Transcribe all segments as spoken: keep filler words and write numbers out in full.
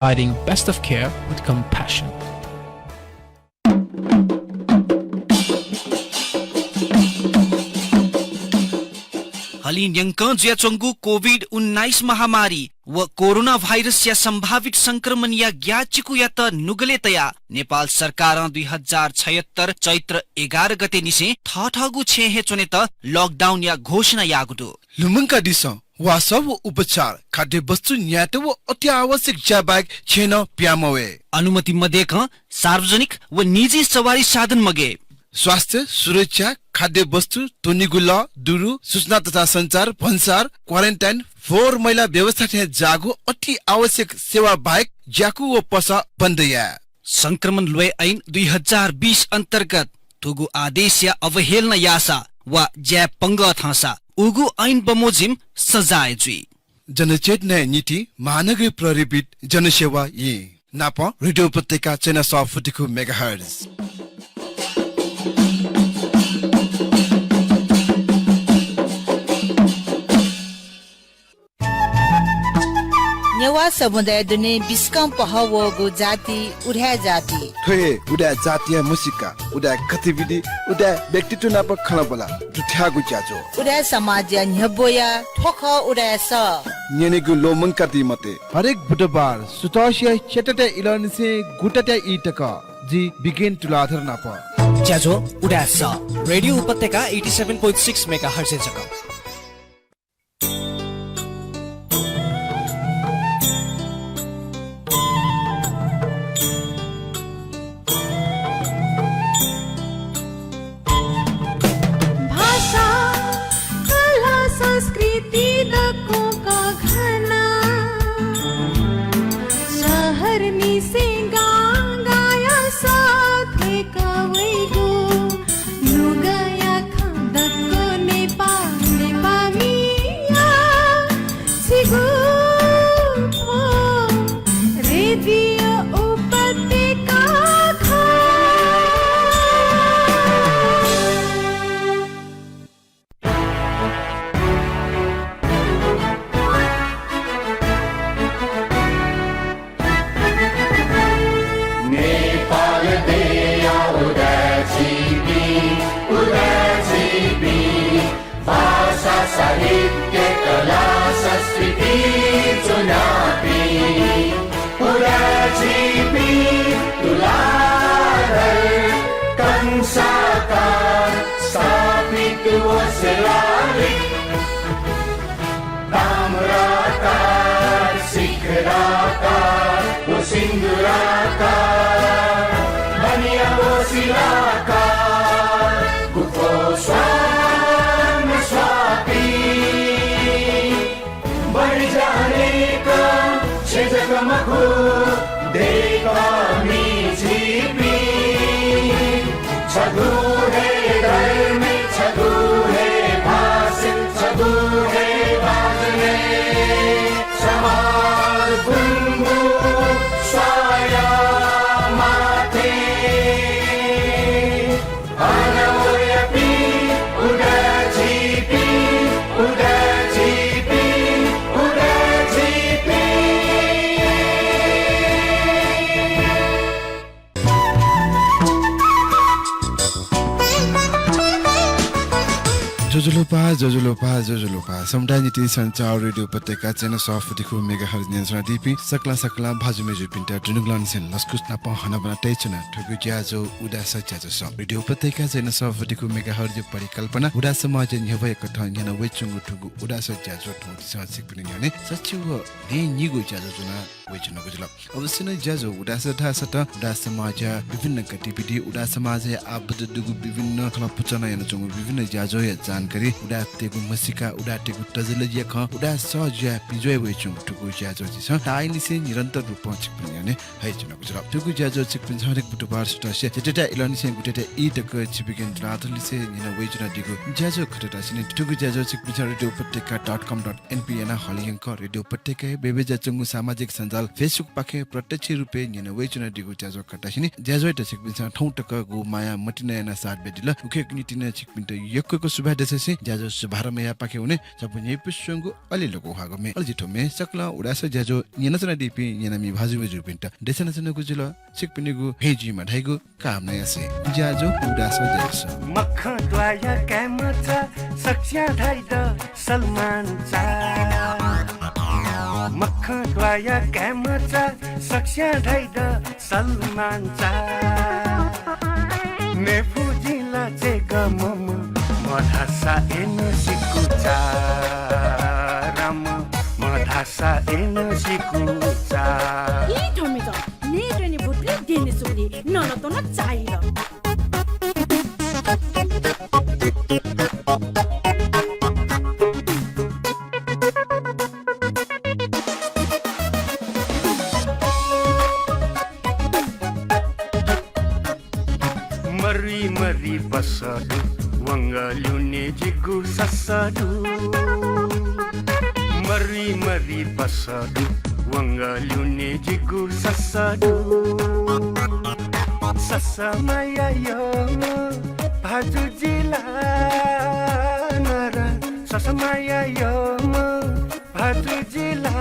Providing best of care with compassion. हलिं न्यंकं जुयाच्वंगु कोभिड उन्नाइस महामारी व कोरोना भाइरसया सम्भावित संक्रमणया ग्याःचिकुयात नुगलय् तयाः नेपाल सरकारं दुई हजार छयत्तर चैत्र एघार गते निसें थःथःगु छेँय् हे च्वनेत लकडाउनया घोषणा याःगु दु। लुमंकादिसँ, वासः व उपचार, खाद्य वस्तु न्यायेत व अति आवश्यक ज्या बाहेक छेँय् नं पिहां मवये। अनुमति मदय्कं सार्वजनिक व निजी सवारी साधन मगये। स्वास्थ्य, सुरक्षा, खाद्य वस्तु, त्वनीगु लः, दुरु, सूचना तथा सञ्चार, भन्सार, क्वारेन्टाइन, फोहोर मैला व्यवस्था थें ज्याःगु अति आवश्यक सेवा बाहेक ज्याकू व पसः बन्द याये। संक्रमण ल्वय् ऐन दुई हजार बीस अन्तर्गत थुगु आदेशया अवहेलना याःसा वा ज्याय् पंगः थंसा उगु ऐन बमोजिम सजाय जुइ। जनचेतनाया निंतिं महानगरीय प्रहरीबिट जनसेवा येँ नाप रेडियो उपत्यका चय्न्हय् सफू मेगाहर्ज। नेवाः समुदाय दुने बिस्कं पहः वःगु जाति उदाय् जाति। थ्व हे उदाय् जातिया म्हसीका, उदाय् गतिविधि, उदाय् व्यक्तित्व नाप खँल्हाबल्हा दुथ्याःगु ज्याझ्वः। उदाय् समाजया न्ह्यब्वया थ्व खः उदाय् सः। न्यनेगु ल्वःमंकादी मते। हरेक बुधबार सुथसिया च्यातातय् इलंनिसें गुतातय् ई तक जि बिगेन तुलाधर नाप। ज्याझ्वः उदाय् सः, रेडियो उपत्यका eighty seven point six megahertz-य् जक। भाषा, कला, संस्कृति दक्वं कःघाना। शहरनिसें गां गाया सः थ्वय्क वइगु। नुगःया खँ दक्व नेपाः, नेपाःमिया छिगु थ्व रेडियो उपत्यका खः। नेपाल देय्या उदाय् झीपिं, उदाय् झीपिं, भाषा, साहित्य, कला, संस्कृति च्वनापिं, उदाय् झीपिं, तुलाधर, कंसाकार, स्थापित व शिलालेख। ताम्राकार, शिखराकार व सिन्दुराकार, बनिया व शिलाकार, गुफो स्वां स्वापी। बढी जानेक छेँ जक मखु, दय्कामि झीपिं। छगू हे धर्म, छगू हे भाषा, छगू हे बाजने, समाज बुंगु स्वाया माथे। अन वयापिं उदाय् झीपिं, उदाय् झीपिं, उदाय् झीपिं। ज्वजलपा, ज्वजलपा, ज्वजलपा। समुदाय निंतिं सञ्चार रेडियो उपत्यका चय्न्हय् सफू मेगाहर्ज न्यनाच्वनादीपिं सकलें सकलें भाजु मय्जुपिन्त दुनुगलंनिसें लसकुस नाप हनाबना तयाच्वना। थुगु ज्याझ्वः उदाय् सः ज्याझ्वलय् रेडियो उपत्यका चय्न्हय् सफू मेगाहर्जया परिकल्पना उदाय् समाजया न्ह्यब्वया कथं न्ह्यानावयाच्वंगु थुगु उदाय् सः ज्याझ्वः थौं झीसं छिकपिनि न्ह्यःने सछि व न्हय्निगू ज्याझ्वः ज्वना वयाच्वनागु जुल। अवश्य नं ज्याझ्वः उदाय् सः धाःसा त उदाय् समाजया विभिन्न गतिविधि, उदाय् समाजया आबद्ध दुगु विभिन्न खलः पुचलं यानाच्वंगु विभिन्न ज्याझ्वःया जानकारी, उदाय्‌तय्गु म्हसीका, उदाय्‌तय्गु तजिलजिया खँ, उदाय् सः जुयाः पिज्वये वयाच्वंगु थुगु ज्याझ्वः झीसं ताःहाकःनिसें निरन्तर रूपं छिकपिनि न्ह्यःने हयाच्वनागु जुल। थुगु ज्याझ्वः छिकपिन्सं हरेक बुधबार सुथसिया च्यातातय् इलंनिसें गुतातय् ई तक जि बिगेन तुलाधरलिसें न्ह्यानावयाच्वनादीगु ज्याझ्वः खःता धाःसा नि थुगु ज्याझ्वः छिकपिन्सं रेडियो उपत्यका dot com dot np यानाः हलिंयंक रेडियो उपत्यकाया ब्वय् ब्वय् जुयाच्वंगु सामाजिक सञ्जाल Facebook पाखें प्रत्यक्ष रूपय् न्ह्यानावयाच्वनादीगु ज्याझ्वः खःता धाःसा नि ज्याझ्वःयात छिकपिन्सं थौंतक गुगु माया मतिना यानाः साथ बियादिल। उकिया निंतिं नं छिकपिन्त यक्व यक्व सुभाय् देछानाच्वना। सिं ज्याझ्वः शुभारम्भ यायेपाखे वने। झीगु न्ह्यइपुसे च्वंगु अले लोकंह्वाःगु म्ये। अले जि थ्व म्ये सकलें उदाय् सः ज्याझ्वः न्यनाच्वनादीपिं न्यनामि भाजु मय्जुपिन्त देछानाच्वनागु जुल। छिकपिनिगु भिं जुइमा धइगु कामना यासें। ज्याझ्वः उदाय् सः ज्याझ्वलय्। मखं त्वाःया काय् मचा, सकस्यां धाइ द सलमान चा। मखं त्वाःया काय् मचा, सकस्यां धाइ द सलमान चा। मेफु जिं ला चय्‌क मम, मधासा एन सिकु चा। राम, मधासा एन सिकु चा। ई थ्व म्ये च्वं, न्यय्‌त्वने भुतुलि देने सुकुलि नन त्वन चाहिल। मरि मरि बसः दु, वंगः ल्यूने जिगु ससः दु। मरि मरि बसः दु, वंगः ल्यूने जिगु ससः दु। ससः माया यःम्ह भाजु जि ला नरा, ससः माया यःम्ह भाजु जि ला।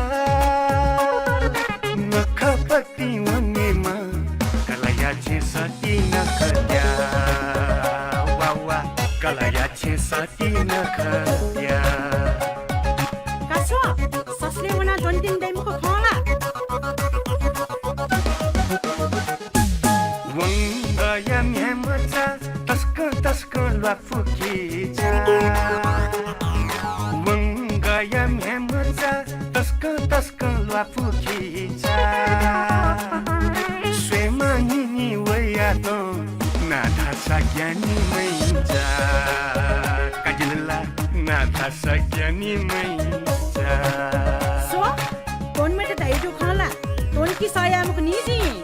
नखःपतिं वनेमा, कलाःया छेँसः ति नखःत्या। वा वा, कलाःया छेँसः ति नखःत्या। का स्व, ससलय् वनाः द्वन्तिन दइ मखु खँ ला? वंगःया म्ह्याय् मचा, तसकं तसकं ल्वापु खिचा। वंगःया म्ह्याय् मचा, तसकं तसकं ल्वापु खिचा। स्वयेमा न्हिन्हि वयात, ना धाःसा ज्ञानी मैचा। काजिल ला, ना धाःसा ज्ञानी मैचा। स्व, त्वनम्हय्‌त धयागु खँ ला, त्वनकि सह याये मखु नि जिं।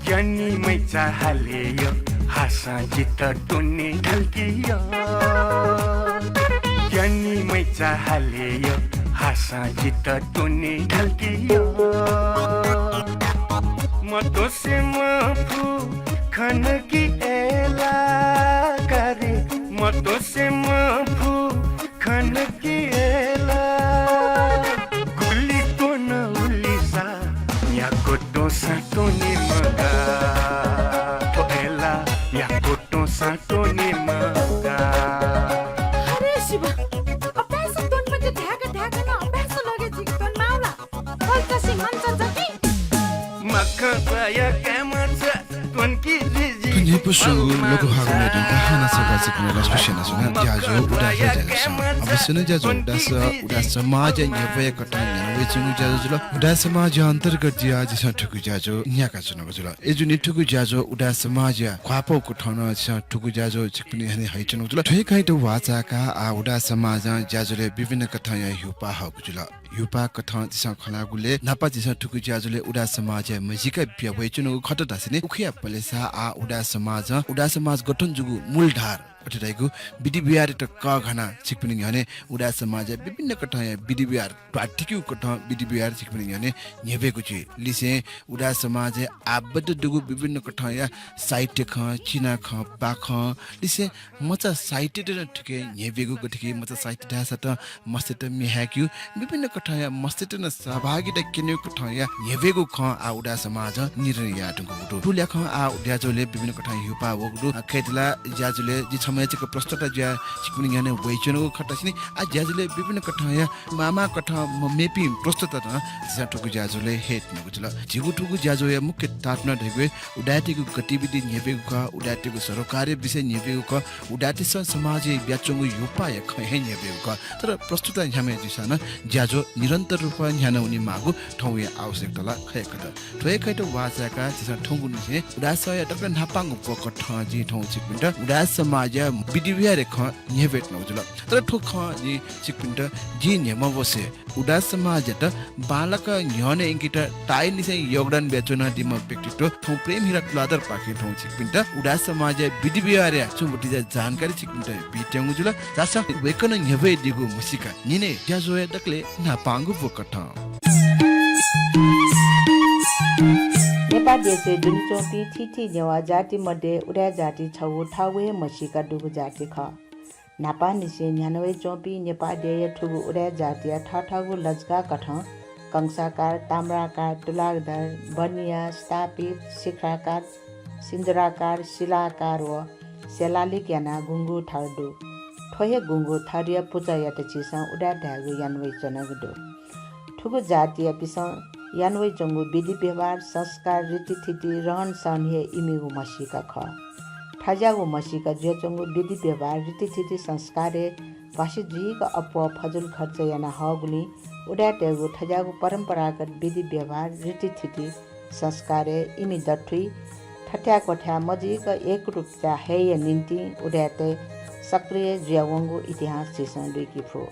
ज्ञानी मैचा हाले यः, हासां जितः त्वने धाल कि यः। ज्ञानी मैचा हाले यः, हासां जितः त्वने धाल कि यः। मत्वसे मफु खन कि अय्‌ला का रे, मत्वसे मफु खन कि अय्‌ला। गुलि त्वन उलि सा, न्यागू त्वंसां त्वने मगाः। थ्व अय्‌ला, न्यागू त्वंसां त्वने मगाः। अरे शिवा, अपाय्‌सं त्वने मते धाय्‌क धाय्‌क नं अपाय्‌सं लगे जिके त्वने माःगु ला? पल्टासे मांचा जति। मखं त्वाःया काय् मचा, त्वनकि जि जि। थ्व न्ह्यइपुसे च्वंगु लोकंह्वाःगु म्ये दुने हानं छकः छिकपिनि लसकुस यानाच्वना। ज्याझ्वः उदाय् सः ज्याझ्वलय्। अवश्य नं ज्याझ्वः उदाय् सः, उदाय् समाजया न्ह्यब्वया कथं न्ह्याना वयाच्वंगु ज्याझ्वः जुल। उदाय् समाजया अन्तर्गत जुयाः झीसं थुगु ज्याझ्वः न्ह्याकाच्वनागु जुल। अय्‌जूगुलिं थुगु ज्याझ्वः उदाय् समाजया ख्वाःपाः कथं नं झीसं थुगु ज्याझ्वः छिकपिनि न्ह्यःने हयाच्वनागु जुल। थ्व हे खँयात वाःचाय्‌काः आः उदाय् समाजं ज्याझ्वलय् विभिन्न कथंया ह्यूपाः हःगु जुल। ह्यूपाः कथं झीसं खँ ल्हाःगुलिं न्हापा झीसं थुगु ज्याझ्वलय् उदाय् समाजया मझिका बिया वयाच्वनागु खः धासेंलि उकिया पलेसा आः उदाय् समाजं उदाय् समाज गठन जूगु मूलधार, अथे धइगु विधि व्यवहारयात कःघानाः छिकपिनि न्ह्यःने उदाय् समाजया विभिन्न कथंया विधि व्यवहार, ध्वाथुइकेगु कथं विधि व्यवहार छिकपिनि न्ह्यःने न्ह्यब्वयेगु जुइ। लिसें उदाय् समाजय् आबद्ध दुगु विभिन्न कथंया साहित्य खँ, चिना खँ, पाखं, लिसें मचा साहित्ययात नं थुकी न्ह्यब्वयेगु, गथे कि मचा साहित्य धाःसा त मस्तय्त म्ये हाय्‌केगु, विभिन्न कथंया मस्तय्त नं सहभागिता क्यनेगु कथंया न्ह्यब्वयेगु खँ आः उदाय् समाजं निधन याये धुंकूगु दु। थुगु ल्याखं आः ज्याझ्वलय् विभिन्न कथंया ह्यूपाः वःगु दु। अ, खय्‌त ला ज्याझ्वलय् जि छम्ह हे जक प्रस्तोता जुयाः छिकपिनि न्ह्यःने वयाच्वनागु खः धासेंलि आः ज्याझ्वलय् विभिन्न कथंया माःमाः कथं म-, मेपिं प्रस्तोतात नं झीसं थुगु ज्याझ्वलय् हयेत्यनागु जुल। झीगु थुगु ज्याझ्वःया मुख्य ताःतुना धइगु हे उदाय्‌तय्‌गु गतिविधि न्ह्यब्वयेगु खः, उदाय्‌तय्‌गु सरोकारया विषय न्ह्यब्वयेगु खः, उदाय्‌तय्‌सं समाजय् बियाच्वंगु ह्यूपाःया खँ हे न्ह्यब्वयेगु खः। तर प्रस्तुता न्ह्याम्ह जुइसां नं ज्याझ्वः निरन्तर रूपं न्ह्याना वनेमाःगु थौंया आवश्यकता ला खः हे खः। थ्व हे खँयात वाःचाय्‌काः झीसं थौंकन्हय् उदाय् सःया दकलय् न्हापांगु ब्वकथं जिं थौं छिकपिन्त उदाय् समाजया विधि व्यवहारया खँ न्ह्यब्वये धुंकूगु जुल। तर थ्व खँ जिं छिकपिन्त जिं न्ह्यम्ह वसय् उदाय् समाजयात बांलाक न्ह्यःने यंकेत ताःहाकःनिसें योगदान बियाच्वनादीम्ह व्यक्तित्व थौं प्रेमहिरा तुलाधरपाखें थौं छिकपिन्त उदाय् समाजया विधि व्यवहारया छुं बुतिचा जानकारी छिकपिन्त बीत्यंगु जुल। झासँ वय्कलं न्ह्यब्वयादीगु म्हसीका न्यने। ज्याझ्वःया दकलय् न्हापांगु ब्वकथं। नेपाः देशय् दुने च्वंपिं थीथी नेवाः जाति मध्ये उदाय् जाति छगू थःगु हे म्हसीका दुगु जाति खः। न्हापांनिसें न्ह्यानावयाच्वंपिं नेपाः देय्या थुगु उदाय् जातिया थःथःगु लजगाकथं कंसाकार, ताम्राकार, तुलाधर, बनिया, स्थापित, शिखराकार, सिन्दुराकार, शिलाकार व शिलालिक यानाः गुंगू थर दु। थ्व हे गुंगू थरया पुचःयात झीसं उदाय् धायेगु यानावयाच्वनागु दु। थुगु जातियापिन्सं यानावयाच्वंगु विधि व्यवहार, संस्कार, रीतिथिति, रहनसहन हे इमिगु म्हसीका खः। थज्याःगु म्हसीका जुयाच्वंगु विधि व्यवहार, रीतिथिति, संस्कारय् भ्वासि जुइक अप्वः फजुल खर्च याना हःगुलिं उदाय्‌तय्‌गु थज्याःगु परम्परागत विधि व्यवहार, रीतिथिति, संस्कारय् इमि दथुइ थथ्याक्वथ्या मजुइक एकरूपता हयेया निंतिं उदाय्‌तय् सक्रिय जुयावंगु इतिहास झीसं लुइके फु।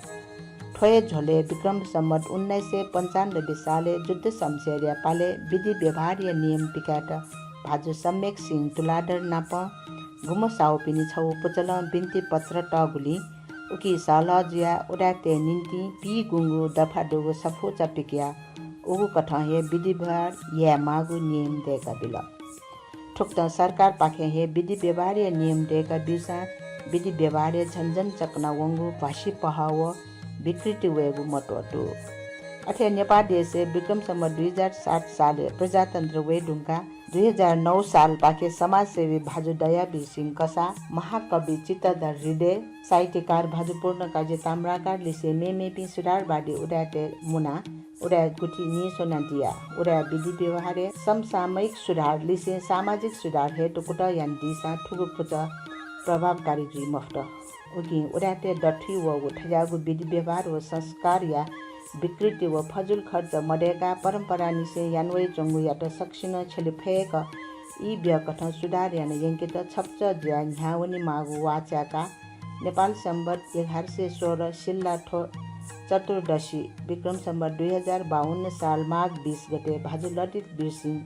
थ्व हे झ्वलय् विक्रम सम्वत उन्नाइस सय पन्चानब्बे सालय् जुद्ध शमशेरया पालय् विधि व्यवहारया नियम पिकायेत भाजु सम्यक सिंह तुलाधर नाप गुम्ह साहुपिनि छगू पुचलं बिन्ति पत्र तःगुलिं उकी सहलह जुयाः उदाय्‌तय् निंतिं पीगुंगू दफा दुगु सफूचा पिकयाः उगु कथं हे विधि व्यवहार यायेमाःगु नियम दय्‌काबिल। थुकथं सरकारपाखें हे विधि व्यवहारया नियम दय्‌का ब्यूसां विधि व्यवहारय् झन झन चकना वंगु भ्वासि पहः व विकृति वयेगु मत्वः दु। अथे नेपाः देशय् विक्रम सम्वत दुई हजार सात सालय् प्रजातन्त्र वये धुंकाः दुई हजार नौ सालपाखे समाजसेवी भाजु दयावीर सिंह कसाः, महाकवि चित्तधर हृदय, साहित्यकार भाजु पूर्णकाजी ताम्राकार लिसें मेमेपिं सुधारवादी उदाय्‌तय् मुनाः उदाय् गुथि नीस्वनादियाः उदाय् विधि व्यवहारय् समसामयिक सुधार लिसें सामाजिक सुधार हेतु कुतः यानादीसां थुगु पुचः प्रभावकारी जुइ मफुत। उकिं उदाय्‌तय् दथुइ वःगु थज्याःगु विधि व्यवहार व संस्कारया विकृति व फजुल खर्च मदय्‌काः परम्परानिसें यानावयाच्वंगुयात सकसिनं छ्यले फयेक ई बियाकथं सुधार याना यंकेत छप्चः जुयाः न्ह्यावनेमाःगु वाः च्याकाः नेपाल सम्वत एघार सय सोह्र सिल्ला थ्व चतुर्दशी विक्रम सम्वत दुई हजार बाउन्न साल माघ बीस गते भाजु ललित वीर सिंह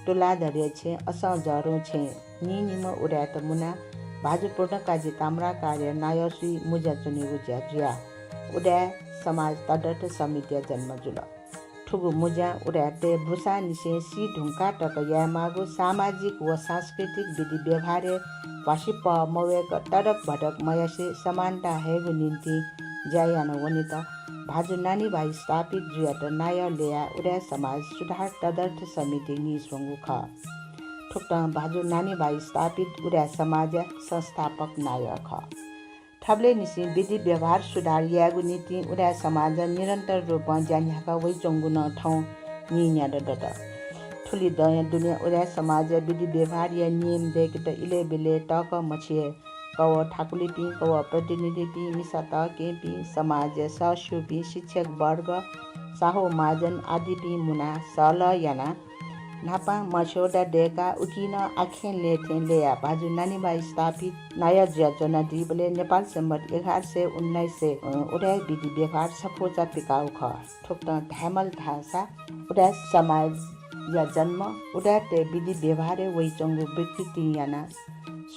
तुलाधरया छेँय् असं जःदुं छेँय् नीनिम्ह उदाय्‌त मुनाः भाजु पूर्णकाजी ताम्राकारया नायःसुइ मुँज्या च्वनेगु ज्या जुयाः उदाय् समाज तदर्थ समितिया जन्म जुल। थुगु मुँज्यां उदाय्‌तय् बुसांनिसें सी धुंकाः तक यायेमाःगु सामाजिक व सांस्कृतिक विधि व्यवहारय् भ्वासि पहः मवय्‌क तडक भडक मयासें समानता हयेगु निंतिं ज्या याना वनेत भाजु नानीभाइ स्थापित जुयात नायः ल्ययाः उदाय् समाज सुधार तदर्थ समिति नीस्वंगु खः। थुकथं भाजु नानीभाइ स्थापित उदाय् समाजया संस्थापक नायः खः। थबलय् निसें विधि व्यवहार सुधार यायेगु निंतिं उदाय् समाजं निरन्तर रूपं ज्या न्ह्याका वइच्वंगु नं थौं नीन्यादँ दत। थुलि दँया दुने उदाय् समाजया विधि व्यवहारया नियम दय्‌केत इलय् ब्यलय् तःकः मछि हे कवः थाकुलिपिं, कवः प्रतिनिधिपिं, मिसा तःकेहेँपिं, समाजया सःस्यूपिं, शिक्षक वर्ग, साहु महाजन आदिपिं मुनाः सहलह यानाः न्हापां मस्यौदा दय्‌काः उकी नं आखें लय् थें लय्‌याः भाजु नानीभाइ स्थापित नायः जुयाच्वनादीबलय् नेपाल सम्वत एघार सय उन्नाइस सय, अ, उदाय् विधि व्यवहार सफूचा पिकाःगु खः। थुकथं धायेमाल धाःसा उदाय् समाजया जन्म उदाय्‌तय् विधि व्यवहारय् वइच्वंगु विकृतिं यानाः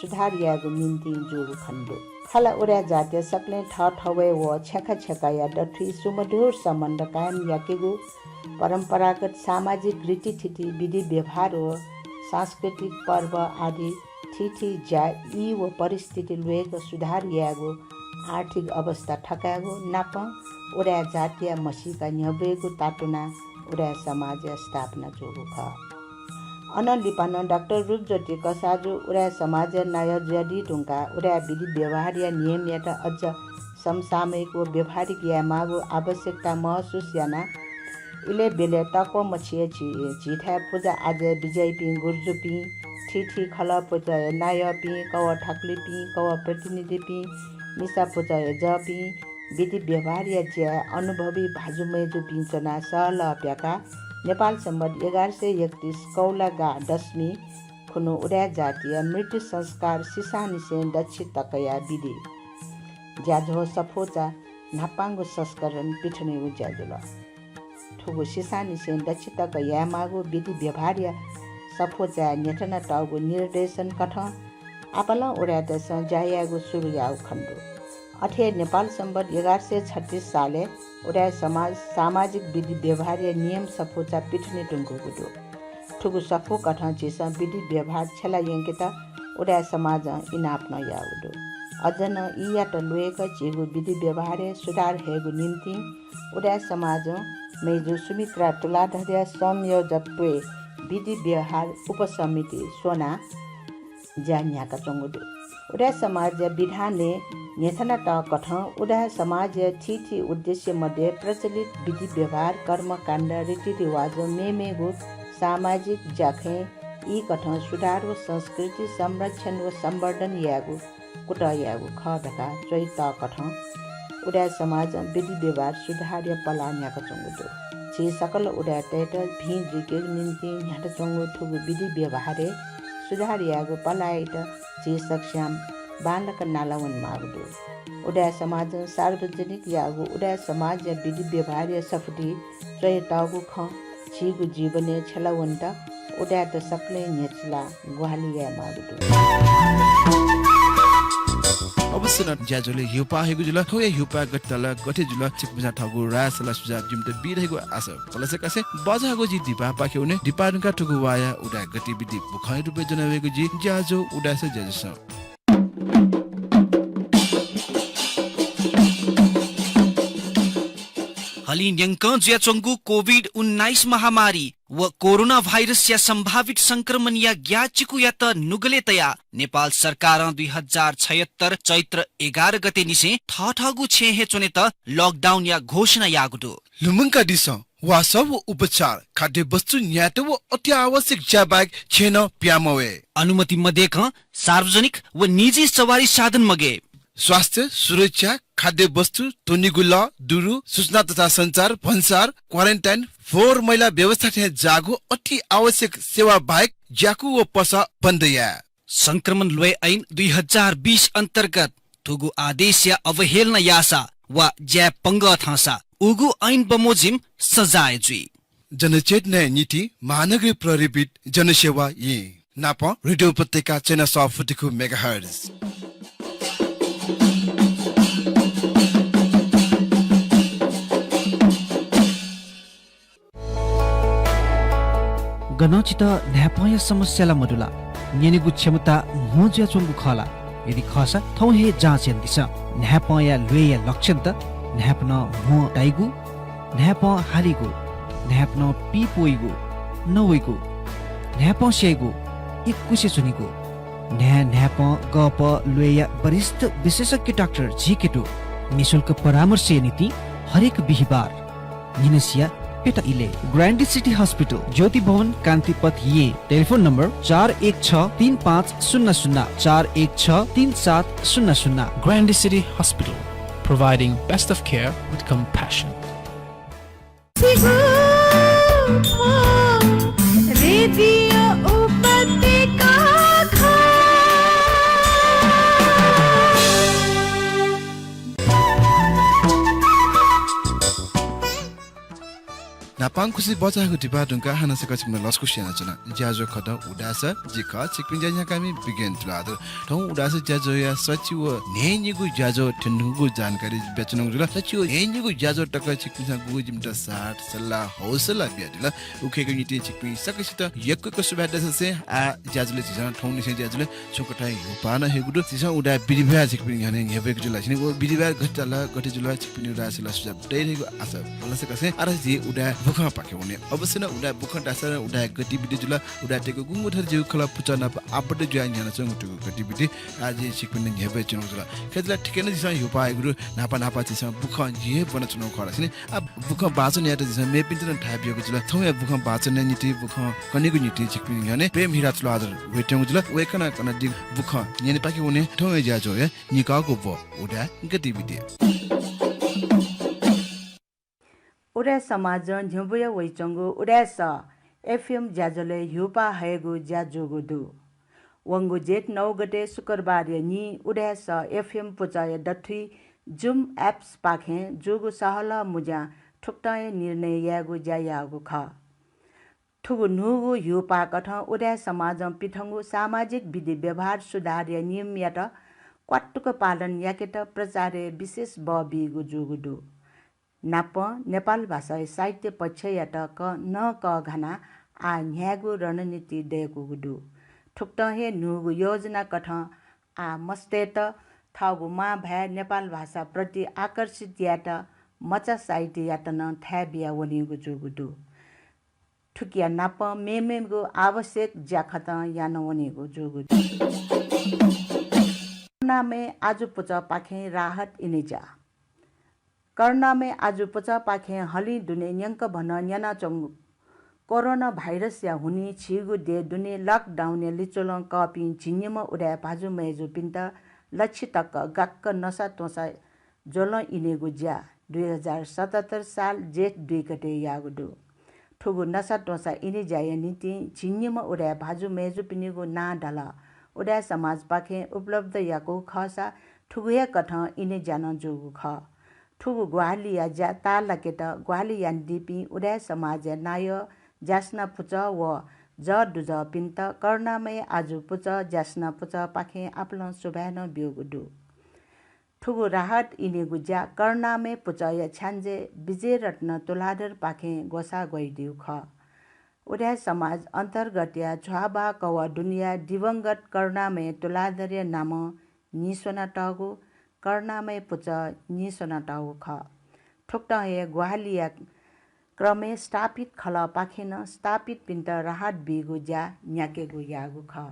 सुधार यायेगु निंतिं जूगु खने दु। खला उदाय् जातिया सकलें थःथवय् व छेँखा छेँखाया दथुइ सुमधुर सम्बन्ध कायम याकेगु, परम्परागत सामाजिक रीतिथिति, विधि व्यवहार व सांस्कृतिक पर्व आदि थीथी ज्या ई व परिस्थिति ल्वय्‌क सुधार यायेगु, आर्थिक अवस्था थकायेगु नापं उदाय् जातिया म्हसीका न्ह्यब्वयेगु तातुनाः उदाय् समाजया स्थापना जूगु खः। अनं लिपा नं डाक्टर रूपज्योति कसाःजु उदाय् समाजया नायः जुयादी धुंकाः उदाय् विधि व्यवहारया नियमयात अझ समसामयिक व व्यावहारिक यायेमाःगु आवश्यकता महसुस यानाः इलय् ब्यलय् तःकः मछि हे झी, झीथाय् पुजा आज्या बिज्याइपिं गुरुजुपिं, थीथी खलः पुचःया नायःपिं, कवः थाकुलिपिं, कवः प्रतिनिधिपिं, मिसा पुचःया जःपिं, विधि व्यवहारया ज्याय् अनुभवी भाजु मय्‌जुपिं च्वनाः सहलह प्याकाः नेपाल सम्बत एघार सय एकतीस कौलागा दशमी खुन्हु उदाय् जातिया मृत्यु संस्कार सिसांनिसें दच्छि तकया विधि ज्याझ्वः सफूचा न्हापांगु संस्करण पिथनेगु ज्या जुल। थुगु सिसांनिसें दच्छि तक यायेमाःगु विधि व्यवहारया सफूचाय् न्ह्यथनातःगु निर्देशन कथं आपालं उदाय्‌तय्‌सं ज्या यायेगु सुरु याःगु खने दु। अथे हे नेपाल संवत् एघार सय छत्तीस सालय् उदाय् समाज सामाजिक विधि व्यवहारया नियम सफूचा पिथने धुंकूगु दु। थुगु सफू कथं झीसं विधि व्यवहार छ्यला यंकेत उदाय् समाजं इनाप नं याःगु दु। अझ नं ईयात ल्वय्‌क झीगु विधि व्यवहारय् सुधार हयेगु निंतिं उदाय् समाजं मय्‌जु सुमित्रा तुलाधरया संयोजकत्वय् विधि व्यवहार उपसमिति स्वनाः ज्या न्ह्याकाच्वंगु दु। उदाय् समाजया विधानय् न्ह्यथनातःकथं उदाय् समाजया थीथी उद्देश्य मध्ये प्रचलित विधि व्यवहार, कर्मकाण्ड, रीतिरिवाजं मेमेगु सामाजिक ज्याखँय् ई कथं सुधार व संस्कृति संरक्षण व संवर्धन यायेगु कुतः यायेगु खः धकाः च्वयातःकथं उदाय् समाजं विधि व्यवहार सुधारया पलाः न्ह्याकाच्वंगु दु। झी सकल उदाय्‌तय्‌त भिं जुइकेगु निंतिं न्ह्याताच्वंगु थुगु विधि व्यवहारय् सुधार यायेगु पलाःयात झी सकस्यां बांलाक नालावनेमाःगु दु। उदाय् समाजं सार्वजनिक याःगु उदाय् समाजया विधि व्यवहारया सफुती च्वयातःगु खँ झीगु जीवनय् छ्यला वनेत उदाय्‌त सकलें न्ह्यचिलाः ग्वाहालि यायेमाःगु दु। अवश्य नं ज्याझ्वलय् ह्यूपाः हयेगु जुल। थौंया ह्यूपाः गथे ताल, गथे जुल, छिकपिन्सं थःगु राय सल्लाह सुझाव जिमित बी धइगु आशा। पलसा कासें बचाःगु जि दिपाःपाखे वने। दिपाः धुंकाः थुगु वाःया उदाय् गतिविधि बुखंया रूपय् ज्वना वयेगु जि ज्याझ्वः उदाय्‌स ज्याझ्वलय्। हलिं न्यंकं जुयाच्वंगु कोभिड उन्नाइस महामारी व कोरोना भाइरसया सम्भावित संक्रमणया ग्याःचिकुयात नुगलय् तयाः नेपाल सरकारं दुई हजार छयत्तर चैत्र एघार गते निसें थःथःगु छेँय् हे च्वनेत लकडाउनया घोषणा याःगु दु। लुमंकादिसँ, वासः व उपचार, खाद्य वस्तु न्यायेत व अति आवश्यक ज्या बाहेक छेँय् नं पिहां मवये। अनुमति मदय्‌कं सार्वजनिक व निजी सवारी साधन मगये। स्वास्थ्य, सुरक्षा, खाद्य वस्तु, त्वनेगु लः, दुरु, सूचना तथा सञ्चार, भन्सार, क्वारेन्टाइन, फोहोर मैला व्यवस्था थें जाःगु अति आवश्यक सेवा बाहेक ज्याकू व पसः बन्द याये। संक्रमण ल्वय् ऐन दुई हजार बीस अन्तर्गत थुगु आदेशया अवहेलना याःसा वा ज्याय् पंगः थांसा उगु ऐन बमोजिम सजाय जुइ। जनचेतनाया निंतिं महानगरीय प्रहरीबित जनसेवा येँ। नापं रेडियो उपत्यका चय्न्हय् सः फुति खु मेगाहर्ज। गनं छितः न्हाय्पंया समस्या ला मदु ला? न्यनेगु क्षमता म्हो जुयाच्वंगु खः ला? यदि खःसा थौं हे जाँच यानादिसँ। न्हाय्पंया ल्वय्या लक्षणत न्हाय्पनं म्हो ताइगु, न्हाय्पं हालीगु, न्हाय्पनं पीप वइगु, नवइगु, न्हाय्पं स्याइगु, इकुसे च्वनीगु। न्हाय् न्हाय्पं गःपः ल्वय्या वरिष्ठ विशेषज्ञ डाक्टर झीके दु। निशुल्क परामर्शया निंतिं हरेक बिहिबार न्हिनसिया प्यता इलय्। ग्रान्डी सिटी हस्पिटल, ज्योति भवन, कान्तिपथ, येँ। टेलिफोन नम्बर चार एक छ तीन पाँच शून्य शून्य, चार एक छ तीन सात शून्य शून्य। Grande City Hospital, providing best of care with compassion. Radio उपत्यका। न्हापां खुसि बचाःगु दिपाः धुंकाः हानं सकसिनं लसकुस यानाच्वना। ज्याझ्वः खतं उदाय्स जि खः, छिकपिनि ज्या न्ह्याकामि विज्ञान तुलाधर। थौं उदाय्स ज्याझ्वःया सछि व न्हय्निगू ज्याझ्वः थ्यंगु जानकारी बियाच्वनागु जुल। सछि व न्हय्निगू ज्याझ्वः तक छिकपिन्सं गुगु जिमित साथ, सल्लाह, हौसला बियादिल। उकिया निंतिं छिकपिं सकसितं यक्व यक्व सुभाय् देछासें आः ज्याझ्वलय् झीसं थौंनिसें ज्याझ्वलय् छुं कथं ह्यूपाः नं हयेगु दु। झीसं उदाय् विधि व्यवहार छिकपिनि न्ह्यःने न्ह्यब्वयेगु जुल। छिकपिनि व विधि व्यवहार गथे ताल, गथे जुल, छिकपिनि उदाय् सल्लाह सुझाव दइ धइगु आशा। पलसा कासें आः झी उदाय् बुखंपाखे वने। अवश्य नं उदाय् बुखं धाःसा उदाय् गतिविधि जुल। उदाय् तय्गु गुंगू थर जिगु खलः पुचः नाप आबद्ध जुयाः न्ह्यानाच्वंगु थुगु गतिविधि आः जिं छिकपिनि न्ह्यब्वयाच्वनागु जुल। खय् जुल, थुकिं नं झीसं ह्यूपाः हयेगु दु। न्हापा न्हापा झीसं बुखं जि हे ब्वनाच्वनागु खः धासेंलि आः बुखं बांछ्वय् यायेत झीसं मेपिन्त नं थाय् बियागु जुल। थौंया बुखं बांछ्वय् यायेगु निंतिं, बुखं कनेगु निंतिं छिकपिनि न्ह्यःने प्रेम हिरा तुलाधर वयेत्यंगु जुल। वय्कलं कनादीगु बुखं न्यनेपाखे वने। थौंया ज्याझ्वःया निकःगु ब्व उदाय् गतिविधि। उदाय् समाजं न्ह्यब्वया वयाच्वंगु उदाय्स एफएम ज्याझ्वलय् ह्यूपाः हयेगु ज्या जूगु दु। वंगु जेठ नौ गते शुक्रबारया निं उदाय् सः एफएम पुचःया दथुइ जुम एप्सपाखें जूगु सहलह मुँज्यां थुकथं हे निर्णय यायेगु ज्या याःगु खः। थुगु न्हूगु ह्यूपाःकथं उदाय् समाजं पिथंगु सामाजिक विधि व्यवहार सुधारया नियमयात क्वातुक पालन याकेत प्रचारय् विशेष बः बीगु जूगु दु। नापं नेपाल भाषाया साहित्य पक्षयात क-, नं कःघानाः आः न्ह्यायेगु रणनीति दय्कूगु दु। थुकथं हे न्हूगु योजनाकथं आः मस्तय्त थःगु मांभाय् नेपाल भाषाप्रति आकर्षित यायेत मचा साहित्ययात नं थाय् बिया वनीगु जूगु दु। थुकिया नापं मेमेगु आवश्यक ज्याखँतं याना वनीगु जूगु दु। करुणामय आजु पुचःपाखें राहत इनेज्या। करुणामय आजु पुचःपाखें हलिं दुने न्यंकभनं न्यनाच्वंगु कोरोना भाइरसया हुनिं झीगु देय् दुने लकडाउनया लिच्वलं कःपिं झिंनिम्ह उदाय् भाजु मय्जुपिन्त लच्छि तक गाक्क नसा त्वँसा ज्वलं इनेगु ज्या दुई हजार सतहत्तर साल जेठ दुई गते याःगु दु। थुगु नसा त्वँसा इनेज्याया निंतिं झिंनिम्ह उदाय् भाजु मय्जुपिनिगु नां धलः उदाय् समाजपाखें उपलब्ध याकूगु खःसा थुगु हे कथं इनेज्या नं जूगु खः। थुगु ग्वाहालिया ज्या ताःलाकेत ग्वाहालि यानादीपिं उदाय् समाजया नायः, ज्यासना पुचः व जःदुजःपिन्त करुणामय आजु पुचः, ज्यासना पुचःपाखें आपालं सुभाय् नं ब्यूगु दु। थुगु राहत इनेगु ज्या करुणामय पुचःया छ्याञ्जे विजयरत्न तुलाधरपाखें ग्वसाः ग्वयादीगु खः। उदाय् समाज अन्तर्गतया झ्वाःबाः कवः दुनेया दिवंगत करुणामय तुलाधरया नामं नीस्वनातःगु करुणामय पुचः नीस्वनातःगु खः। थुकथं हे ग्वाहालिया क्रमय् स्थापित खलःपाखें नं स्थापितपिन्त राहत बीगु ज्या न्ह्याकेगु याःगु खः।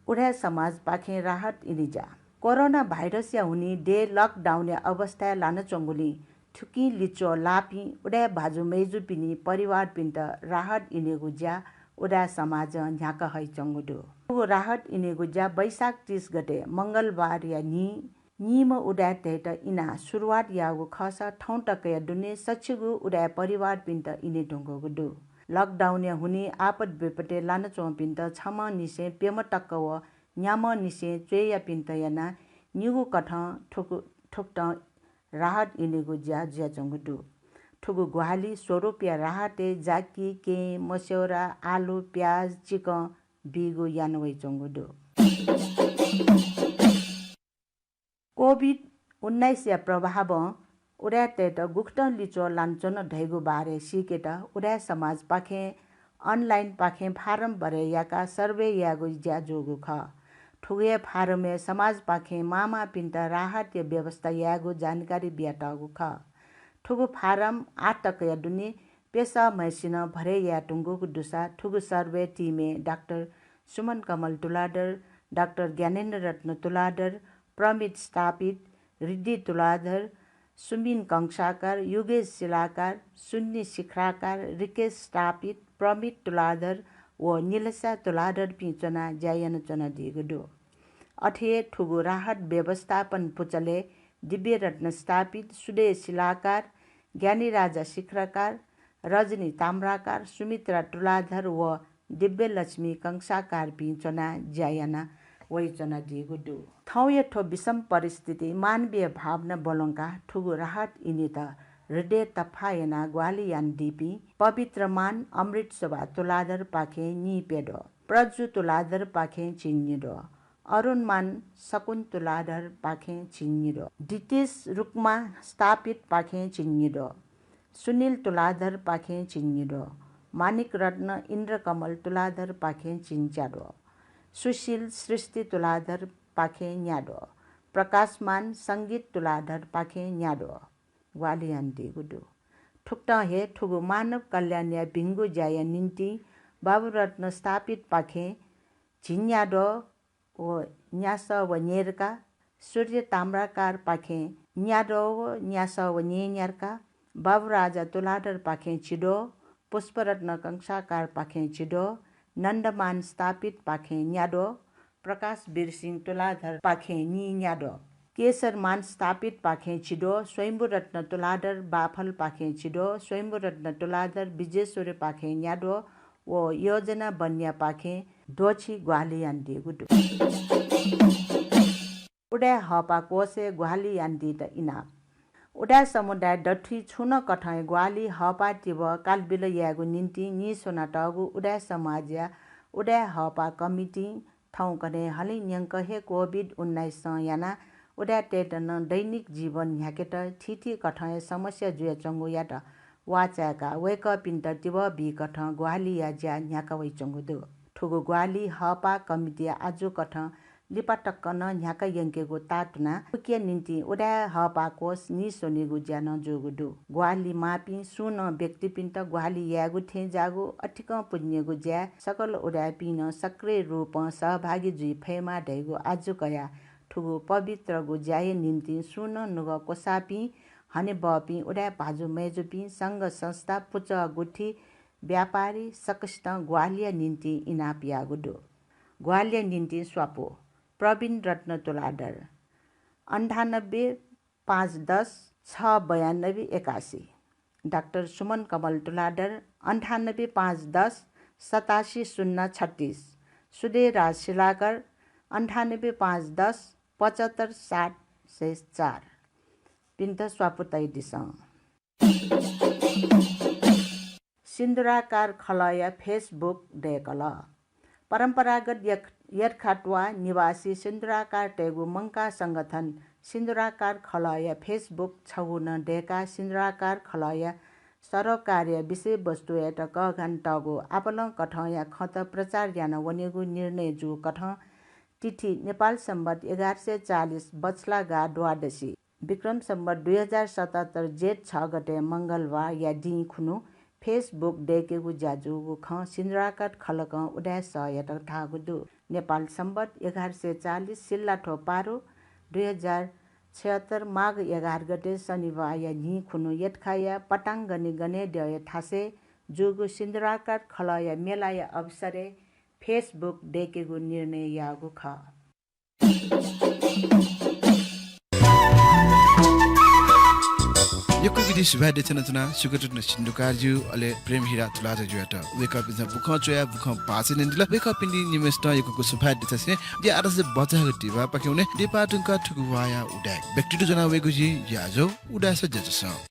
उदाय् समाजपाखें राहत इनेज्या। कोरोना भाइरसया हुनिं देय् लकडाउनया अवस्थाय् लानाच्वंगुलिं थुकिं लिच्वः लाःपिं उदाय् भाजु मय्जुपिनि परिवारपिन्त राहत इनेगु ज्या उदाय् समाजं न्ह्याका हइच्वंगु दु। थुगु राहत इनेगु ज्या वैशाख तीस गते मंगलबारया न्हि नीम्ह उदाय्‌तय्‌त इनाः सुरुवात याःगु खःसा थौं तकया दुने सछिगू उदाय् परिवारपिन्त इने धुंकूगु दु। लकडाउनया हुनिं आपत विपतय् लानाच्वंपिन्त छम्हनिसें प्यम्ह तक व न्याम्हनिसें च्वय्‌यापिन्त यानाः निगू कथं थुकु-, थुकथं राहत इनेगु ज्या जुयाच्वंगु दु। थुगु ग्वाहालि स्वरूपया राहतय् जाकि, केहेँ, मस्यौरा, आलु, प्याज, चिकं बीगु याना वइच्वंगु दु। कोभिड उन्नाइसया प्रभावं उदाय्‌तय्‌त गुकथं लिच्वः लानाच्वन धइगु बारे सीकेत उदाय् समाजपाखें अनलाइनपाखें फारम भरे याकाः सर्भे यायेगु ज्या जूगु खः। थुगु हे फारमय् समाजपाखें मांमाःपिन्त राहतया व्यवस्था यायेगु जानकारी बियातःगु खः। थुगु फारम आः तकया दुने प्यसःम्हय्‌सिनं भरे याये धुंकूगु दुसा थुगु सर्भे टिमय् डाक्टर सुमन कमल तुलाधर, डाक्टर ज्ञानेन्द्र रत्न तुलाधर, प्रमित स्थापित, रिद्धि तुलाधर, सुमिन कंसाकार, युगेश शिलाकार, सुन्नी शिखराकार, रिकेश स्थापित, प्रमित तुलाधर व निलसा तुलाधरपिं च्वनाः ज्या यानाच्वनादीगु दु। अथे हे थुगु राहत व्यवस्थापन पुचलय् दिव्यरत्न स्थापित, सुदय शिलाकार, ज्ञानीराजा शिखराकार, रजनी ताम्राकार, सुमित्रा तुलाधर व दिव्यलक्ष्मी कंसाकारपिं च्वनाः ज्या याना वइच्वनादीगु दु। थौंया थ्व विषम परिस्थितिइ मानवीय भावना ब्वलंकाः थुगु राहत इनेत हृदय तफाः यानाः ग्वाहालि यानादीपिं पवित्र मान अमृत शोभा तुलाधरपाखें निप्यद्वः, प्रजु तुलाधरपाखें झिंनिद्वः, अरुण मान सकुन तुलाधरपाखें झिंनिद्वः, दितेश रुक्मा स्थापितपाखें झिंनिद्वः, सुनिल तुलाधरपाखें झिंनिद्वः, मानिक रत्न इन्द्रकमल तुलाधरपाखें झिंच्याद्वः, सुशील सृष्टि तुलाधरपाखें न्याद्वः, प्रकाशमान संगीत तुलाधरपाखें न्याद्वः ग्वाहालि यानादीगु दु। थुकथं हे थुगु मानव कल्याणया भिंगु ज्याया निंतिं बाबुरत्न स्थापितपाखें झिंन्याद्वः व न्यासः व न्येर्का, सूर्य ताम्राकारपाखें न्याद्वः व न्यासः व न्येन्यार्का, बाबुराजा तुलाधरपाखें झिद्वः, पुष्परत्न कंसाकारपाखें झिद्वः, नन्दमान स्थापितपाखें न्याद्वः, प्रकाश वीरसिंह तुलाधरपाखें निन्याद्वः, केशरमान स्थापितपाखें झिद्वः, स्वयम्भूरत्न तुलाधर बाफलपाखें झिद्वः, स्वयम्भूरत्न तुलाधर विजेश्वरीपाखें न्याद्वः व योजना बन्यापाखें द्वःछि ग्वाहालि यानादीगु दु। उदाय् हःपाः कोषय् ग्वाहालि यानादीत इनाप। उदाय् समुदाय दथुइ छुं नं कथंया ग्वाहालि हःपाः तिबः कालबिल यायेगु निंतिं नीस्वनातःगु उदाय् समाजया उदाय् हःपाः कमिटिं थौंकन्हय् हलिं न्यंक हे कोभिड उन्नाइसं यानाः उदाय्‌तय्‌त नं दैनिक जीवन न्ह्याकेत थीथी कथंया समस्या जुयाच्वंगुयात वाःचाय्‌काः वय्‌कःपिन्त तिबः बीकथं ग्वाहालिया ज्या न्ह्याका वइच्वंगु दु। थुगु ग्वाहालि हःपाः कमिटिया आजुकथं लिपा तक नं न्ह्याका यंकेगु ताःतुनाः उकिया निंतिं उदाय् हःपाः कोष नीस्वनीगु ज्या नं जूगु दु। ग्वाहालि माःपिं सुं नं व्यक्तिपिन्त ग्वाहालि यायेगु थें ज्याःगु अतिकं पुण्यगु ज्याय् सकल उदाय्‌पिं नं सक्रिय रूपं सहभागी जुइ फयेमा धइगु आजु कयाः थुगु पवित्रगु ज्याया निंतिं सुं नं नुगः क्वसाःपिं, हनेबहःपिं उदाय् भाजु मय्‌जुपिं, संघ संस्था, पुचः गुथि, व्यापारी सकसितं ग्वाहालिया निंतिं इनाप याःगु दु। ग्वाहालिया निंतिं स्वापू प्रवीण रत्न तुलाधर, अन्ठानब्बे पाँच दस छ बयानब्बे एकासी, डाक्टर सुमन कमल तुलाधर, अन्ठानब्बे पाँच दस सतासी शून्य छत्तीस, सुधे राज शिलाकर, अन्ठानब्बे पाँच दस पचहत्तर सात सय चार, पिन्त स्वापू तयादिसँ। सिन्दुराकार खलःया Facebook दय्‌कल। परम्परागत यख-, यर्खाट्वा निवासी सिन्दुराकारतय्‌गु मंकाः संगठन सिन्दुराकार खलःया Facebook छगू नं दय्‌काः सिन्दुराकार खलःया सरोकारया विषयवस्तुयात कःघाना तःगु आपालं कथंया खँत प्रचार याना वनेगु निर्णय जूकथं तिथि नेपाल संवत् एघार सय चालिस बछलागा द्वादशी, विक्रम संवत् दुई हजार सतहत्तर जेठ छ गते मंगलबारया दिं खुन्हु Facebook दय्‌केगु ज्या जूगु खँ सिन्दुराकार खलकं उदाय् सःयात धाःगु दु। नेपाल संवत् एघार सय चालिस सिल्लाथ्व पारु दुई हजार छयहत्तर माघ एघार गते शनिबारया न्हि खुन्हु यतखाया पटाङ गनेगनेद्यःया थासय् जूगु सिन्दुराकार खलःया मेलाया अवसरय् Facebook दय्‌केगु निर्णय याःगु खः। यक्व विधि सुभाय् देछानाच्वना सुगतरत्न सिन्दुकारज्यू, अले प्रेम हिरा तुलाधरज्यूयात। वय्‌कःपिन्सं बुखँ च्वयाः बुखँ बाचा यानादिल। वय्‌कःपिनि निम्हय्‌सितं यक्व यक्व सुभाय् देछासें जिं आः धाःसा बचाःगु देपाः पाखें वने। देपाः धुंकाः थुगु वाःया उदाय् व्यक्तित्व ज्वना वयेगु जिं ज्याझ्वः उदाय् सः ज्याझ्वलय्।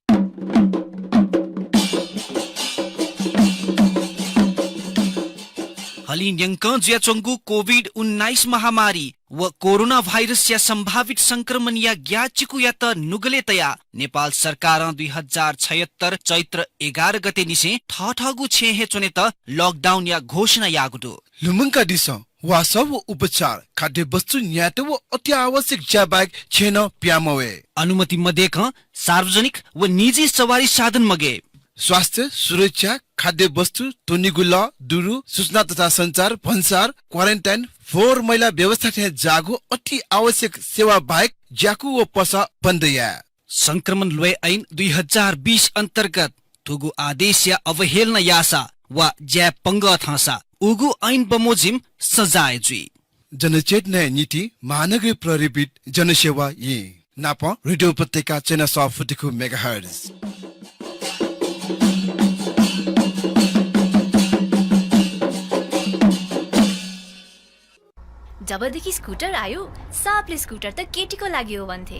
हलिं न्यंकं जुयाच्वंगु कोभिड उन्नाइस महामारी व कोरोना भाइरसया सम्भावित संक्रमणया ग्याःचिकुयात नुगलय् तयाः नेपाल सरकारं दुई हजार छयहत्तर चैत्र एघार गते निसें थःथःगु छेँय् हे च्वनेत लकडाउनया घोषणा याःगु दु। लुमंकादिसँ, वासः व उपचार, खाद्य वस्तु न्यायेत व अति आवश्यक ज्या बाहेक छेँय् नं पिहां मवये। अनुमति मदय्‌कं सार्वजनिक व निजी सवारी साधन मगये। स्वास्थ्य, सुरक्षा, खाद्य वस्तु, त्वनेगु लः, दुरु, सूचना तथा सञ्चार, भन्सार, क्वारेन्टाइन, फोहोर मैला व्यवस्था थें ज्याःगु अति आवश्यक सेवा बाहेक ज्याकू व पसः बन्द याये। संक्रमण ल्वय् ऐन दुई हजार बीस अन्तर्गत थुगु आदेशया अवहेलना याःसा वा ज्याय् पंगः थांसा उगु ऐन बमोजिम सजाय जुइ। जनचेतनाया निंतिं महानगरीय प्रहरीबिट जनसेवा येँ। नापं रेडियो उपत्यका चय्न्हय् सः फुति खु मेगाहर्ज। जबदेखि स्कुटर आयो, सबले स्कुटर त केटीको लागि हो भन्थे।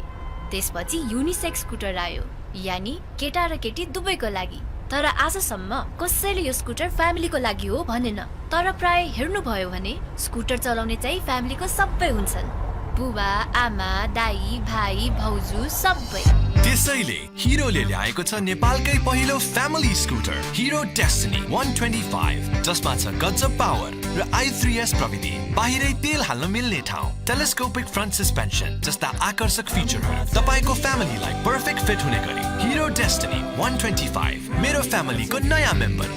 त्यसपछि युनिसेक्स स्कुटर आयो, यानी केटा र केटी दुवैको लागि। तर आजसम्म कसैले यो स्कुटर फ्यामिलीको लागि हो भनेन। तर प्राय हेर्नुभयो भने स्कुटर चलाउने चाहिँ फ्यामिलीको सबै हुन्छन्। बुबा, आमा, दाइ, भाइ, भाउजू सबै। त्यसैले हिरोले ल्याएको छ नेपालकै पहिलो फ्यामिली स्कुटर हिरो डेस्टिनी वान ट्वेन्टी फाइभ, जसमा छ गजब पावर र आई थ्री एस प्रविधि। बाहिरै तेल हाल्न मिल्ने ठाउँ, टेलिस्कोपिक फ्रन्ट सस्पेन्सन जस्ता आकर्षक फिचरहरू। तपाईंको फ्यामिलीलाई पर्फेक्ट फिट हुने गरी हिरो डेस्टिनी वान ट्वेन्टी फाइभ, मेरो फ्यामिलीको नयाँ मेम्बर।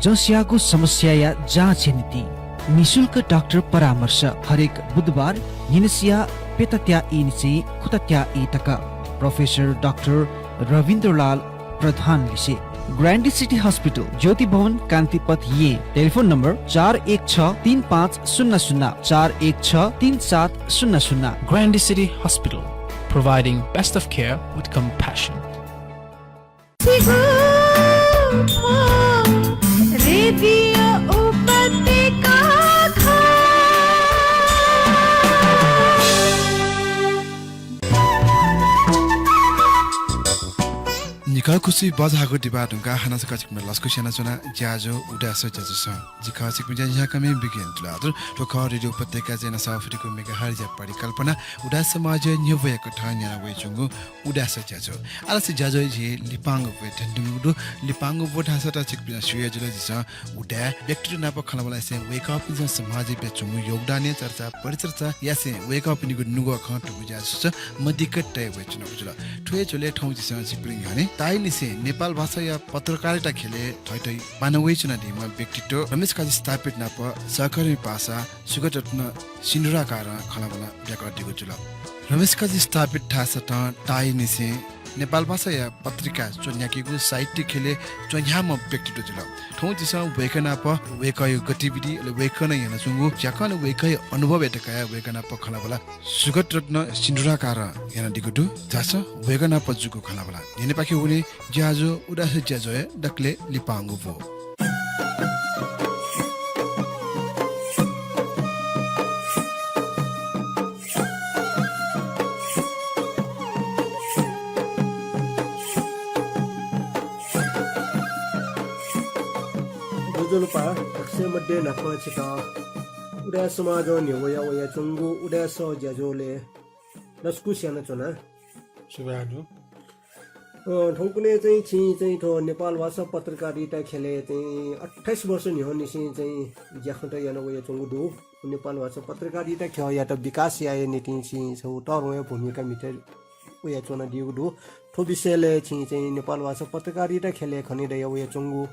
जसयागु समस्याया जाँचया निंतिं निशुल्क डाक्टर परामर्श हरेक बुधबार न्हिनसिया प्यतात्या ई निसें खुतात्या ई तक। प्रोफेसर डाक्टर रविन्द्रलाल प्रधान लिसे। ग्रान्डी सिटी हस्पिटल, ज्योति भवन, कान्तिपथ, येँ। टेलिफोन नम्बर चार एक छ तीन पाँच शून्य शून्य, चार एक छ तीन सात शून्य शून्य। Grande City Hospital, providing best of care with compassion. प्रिय उपत्यका खः। निखः खुसि बजाःगु दिपाः धुंकाः हानं छकः छिकपिन्त लसकुस यानाच्वना ज्याझ्वः उदाय् सः ज्याझ्वलय्। जि खः छिकपिनि ज्याझ्वः न्ह्याकामि विज्ञान तुलाधर। थ्व खः रेडियो उपत्यका ज्यानसाः फुतिकु मेगाहर्जया परिकल्पना उदाय् समाजया न्ह्यब्वया कथं न्याना वयाच्वंगु उदाय् सः ज्याझ्वः। आः ला थ्व ज्याझ्वःया झी लिपांगु ब्वय् थ्यंतुंगु दु। लिपांगु ब्व धाःसा त छिकपिन्सं स्यू हे जुल झीसं उदाय् व्यक्तित्व नाप खँल्हाबल्हा यासें वय्कःपिन्सं समाजय् बियाच्वंगु योगदानया चर्चा परिचर्चा यासें वय्कःपिनिगु नुगः खँ थुगु ज्याझ्वलय् मदिक्क तया वयाच्वनागु जुल। थ्व हे झ्वलय् थौं झीसं छिकपिनि न्ह्यःने ताःहाकःनिसें नेपाल भाषाया पत्रकारिता ख्यलय् थःत बांलानावयाच्वनादीम्ह व्यक्तित्व रमेश काजी स्थापित नाप सहकर्मी पासा सुगतरत्न सिन्धुराकारं खँल्हाबल्हा बियाकादीगु जुल। रमेश काजी स्थापित धाःसा तं ताःहाकःनिसें नेपाल भाषाया पत्रिका च्वन्ह्याकीगु, साहित्य ख्यलय् च्वन्ह्याःम्ह व्यक्तित्व जुल। थौं झीसं वय्कः नाप वय्कःया गतिविधि, अले वय्कलं यानाच्वंगु ज्याखँ, अले वय्कःया अनुभवयात कयाः वय्कः नाप खँल्हाबल्हा सुगतरत्न सिन्धुराकारं यानादीगु दु। झासँ वय्कः नाप जूगु खँल्हाबल्हा। न्ह्यःनेपाखे वने ज्याझ्वः उदाय् सः ज्याझ्वःया दकलय् लिपांगु ब्व। ज्वजलपा, दकलय् मध्ये न्हापां छितः उदाय् समाजं न्ह्यब्वया वयाच्वंगु उदाय् सः ज्याझ्वलय् लसकुस यानाच्वना। सुभाय् दु। अ, थौंकन्हय् चाहिँ छिं चाहिँ थ्व नेपाल भाषा पत्रकारिता ख्यलय् चाहिँ अट्ठाइस वर्ष न्ह्यःनिसें चाहिँ ज्याखँत याना वयाच्वंगु दु। नेपाल भाषा पत्रकारिता ख्यःयात विकास याये निंतिं छिं छगू तःधंगु भूमिका म्हिते वयाच्वनादीगु दु। थ्व विषयलय् छिं चाहिँ नेपाल भाषा पत्रकारिता ख्यलय् खनेदया वयाच्वंगु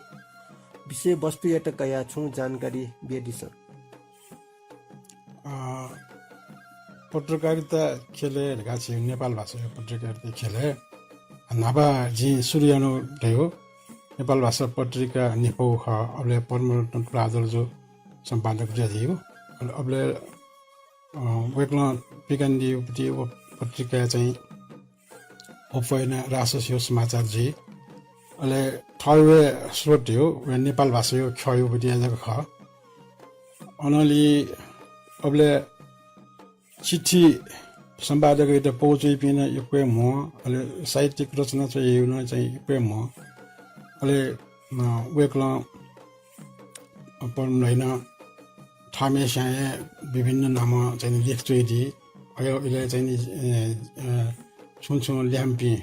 विषयवस्तुयात कयाः छुं जानकारी बियादिसँ। अ, पत्रकारिता ख्यलय् धकाः झी नेपाल भाषाया पत्रकारिता ख्यलय् न्हापा जिं सुरु यानागु धइगु नेपाल भाषा पत्रिका न्ह्यब्वःगु खः। अबलय् पद्मरत्न तुलाधर जु सम्पादक जुयादीगु। अले अबलय्, अ, वय्कलं पिकानादीगु व पत्रिकाय् चाहिँ अप्वः यानाः राससया समाचार जुइ। अले थःगु हे स्रोत धइगु, वया नेपाल भाषाया ख्यःया विधा जक खः। अनंलि अबलय् चिठी सम्पादकयात पौ च्वइपिं नं यक्व हे म्हो, अले साहित्यिक रचना च्वयादीगु नं चाहिँ यक्व हे म्हो। अले, अ, वय्कलं पद्मलय् नं थःम्हस्यां हे विभिन्न नामं चाहिँ लेख च्वयादी। अय् इलय् चाहिँ नि, अ, अ, छुं छुं ल्याय्म्हपिं,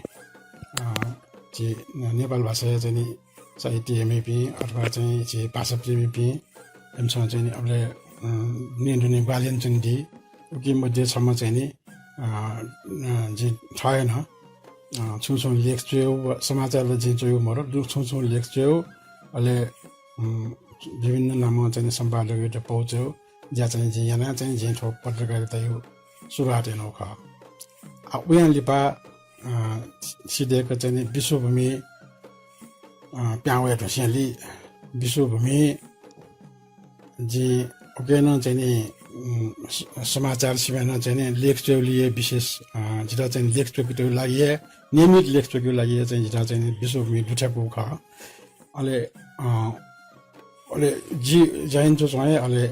अ, झी नेपाल भाषाया चाहिँ नि साहित्य यःम्हपिं अथवा चाहिँ झी भाषाप्रेमीपिं, इमिसं चाहिँ नि अबलय्, अ, न्यने दुने ग्वाहालि यानाच्वनादी। उकी मध्ये छम्ह चाहिँ नि, अ, अ, जिं थः हे नं, अ, छुं छुं लेख च्वयेगु, समाचार ला जिं च्वयेगु मदु, दु छुं छुं लेख च्वयेगु, अले, उम्, विभिन्न नामं चाहिँ नि सम्पादकयात पौ च्वयेगु ज्या चाहिँ जिं यानाः चाहिँ जिं थ्व पत्रकारिताया सुरुवात यानागु खः। आ, उयां लिपा, अ, सिधय्क चाहिँ नि विश्वभूमि, अ, पिहां वये धुंसेंलि विश्वभूमि जिं उकी नं चाहिँ नि, उम्, स-, समाचार सिबें नं चाहिँ नि लेख च्वयेगुलिइ विशेष, अ, जितः चाहिँ लेख च्वयेकेगु लागि हे, नियमित लेख च्वयेकेगु लागि हे चाहिँ जितः चाहिँ नि विश्वभूमि दुथ्याकूगु खः। अले, अ, अले जि ज्या यानाच्वंच्वं हे अले,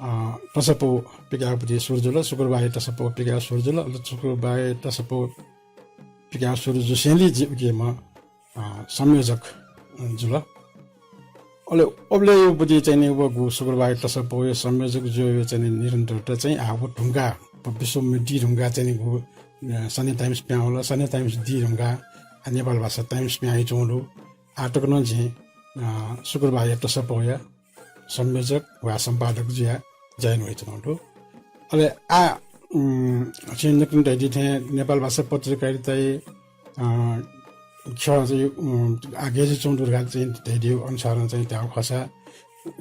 अ, तसपौ पिकायेगु पति सुरु जुल, शुक्रबारया तसपौ पिकायेगु सुरु जुल। अले शुक्रबारया तसपौ पिकायेगु सुरु जुसेंलि जि उकी म्ह अ, संयोजक, अ, जुल। अले अबलय् व पति चाहिँ नि व गु शुक्रबारया तसपौया संयोजक जुयाः चाहिँ नि निरन्तरता चाहिँ आः व धुंकाः, व विश्वभूमि दी धुंकाः चाहिँ नि गु, अ, Sunday Times पिहां वल, Sunday Times दी धुंकाः, आ, नेपाल भाषा Times पिहां वयाच्वंगु दु। आः तक नं जिं, अ, शुक्रबारया तसपौया संयोजक वा सम्पादक जुयाः ज्या याना वयाच्वनागु दु। अले आः, उम्, छिं नकतिनि धयादी थें नेपाल भाषा पत्रकारिताया, अ, ख्यः चाहिँ, उम्, आः गय् जुयाच्वंगु दु धकाः चाहिँ धयादीगु अनुसारं चाहिँ धायेगु खःसा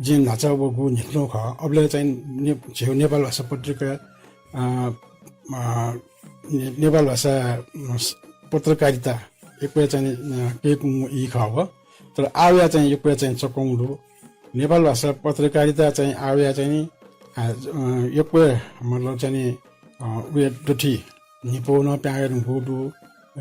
जिं न्हाचः व गु न्ह्यथनागु खः। अबलय् चाहिँ ने-, झीगु नेपाल भाषा पत्रिका, अ, अ, ने-, नेपाल भाषा, अ, पत्रकारिता यक्व हे चाहिँ नि, अ, कय्कूगु ई खः व। तर आः वयाः चाहिँ यक्व हे चाहिँ चक्वंगु दु। नेपाल भाषा पत्रकारिता चाहिँ आः वयाः चाहिँ नि, अ, अ, यक्व हे मतलब चाहिँ नि, अ, व हे दथुइ न्हिपौ नं पिहां वये धुंकूगु दु। अ,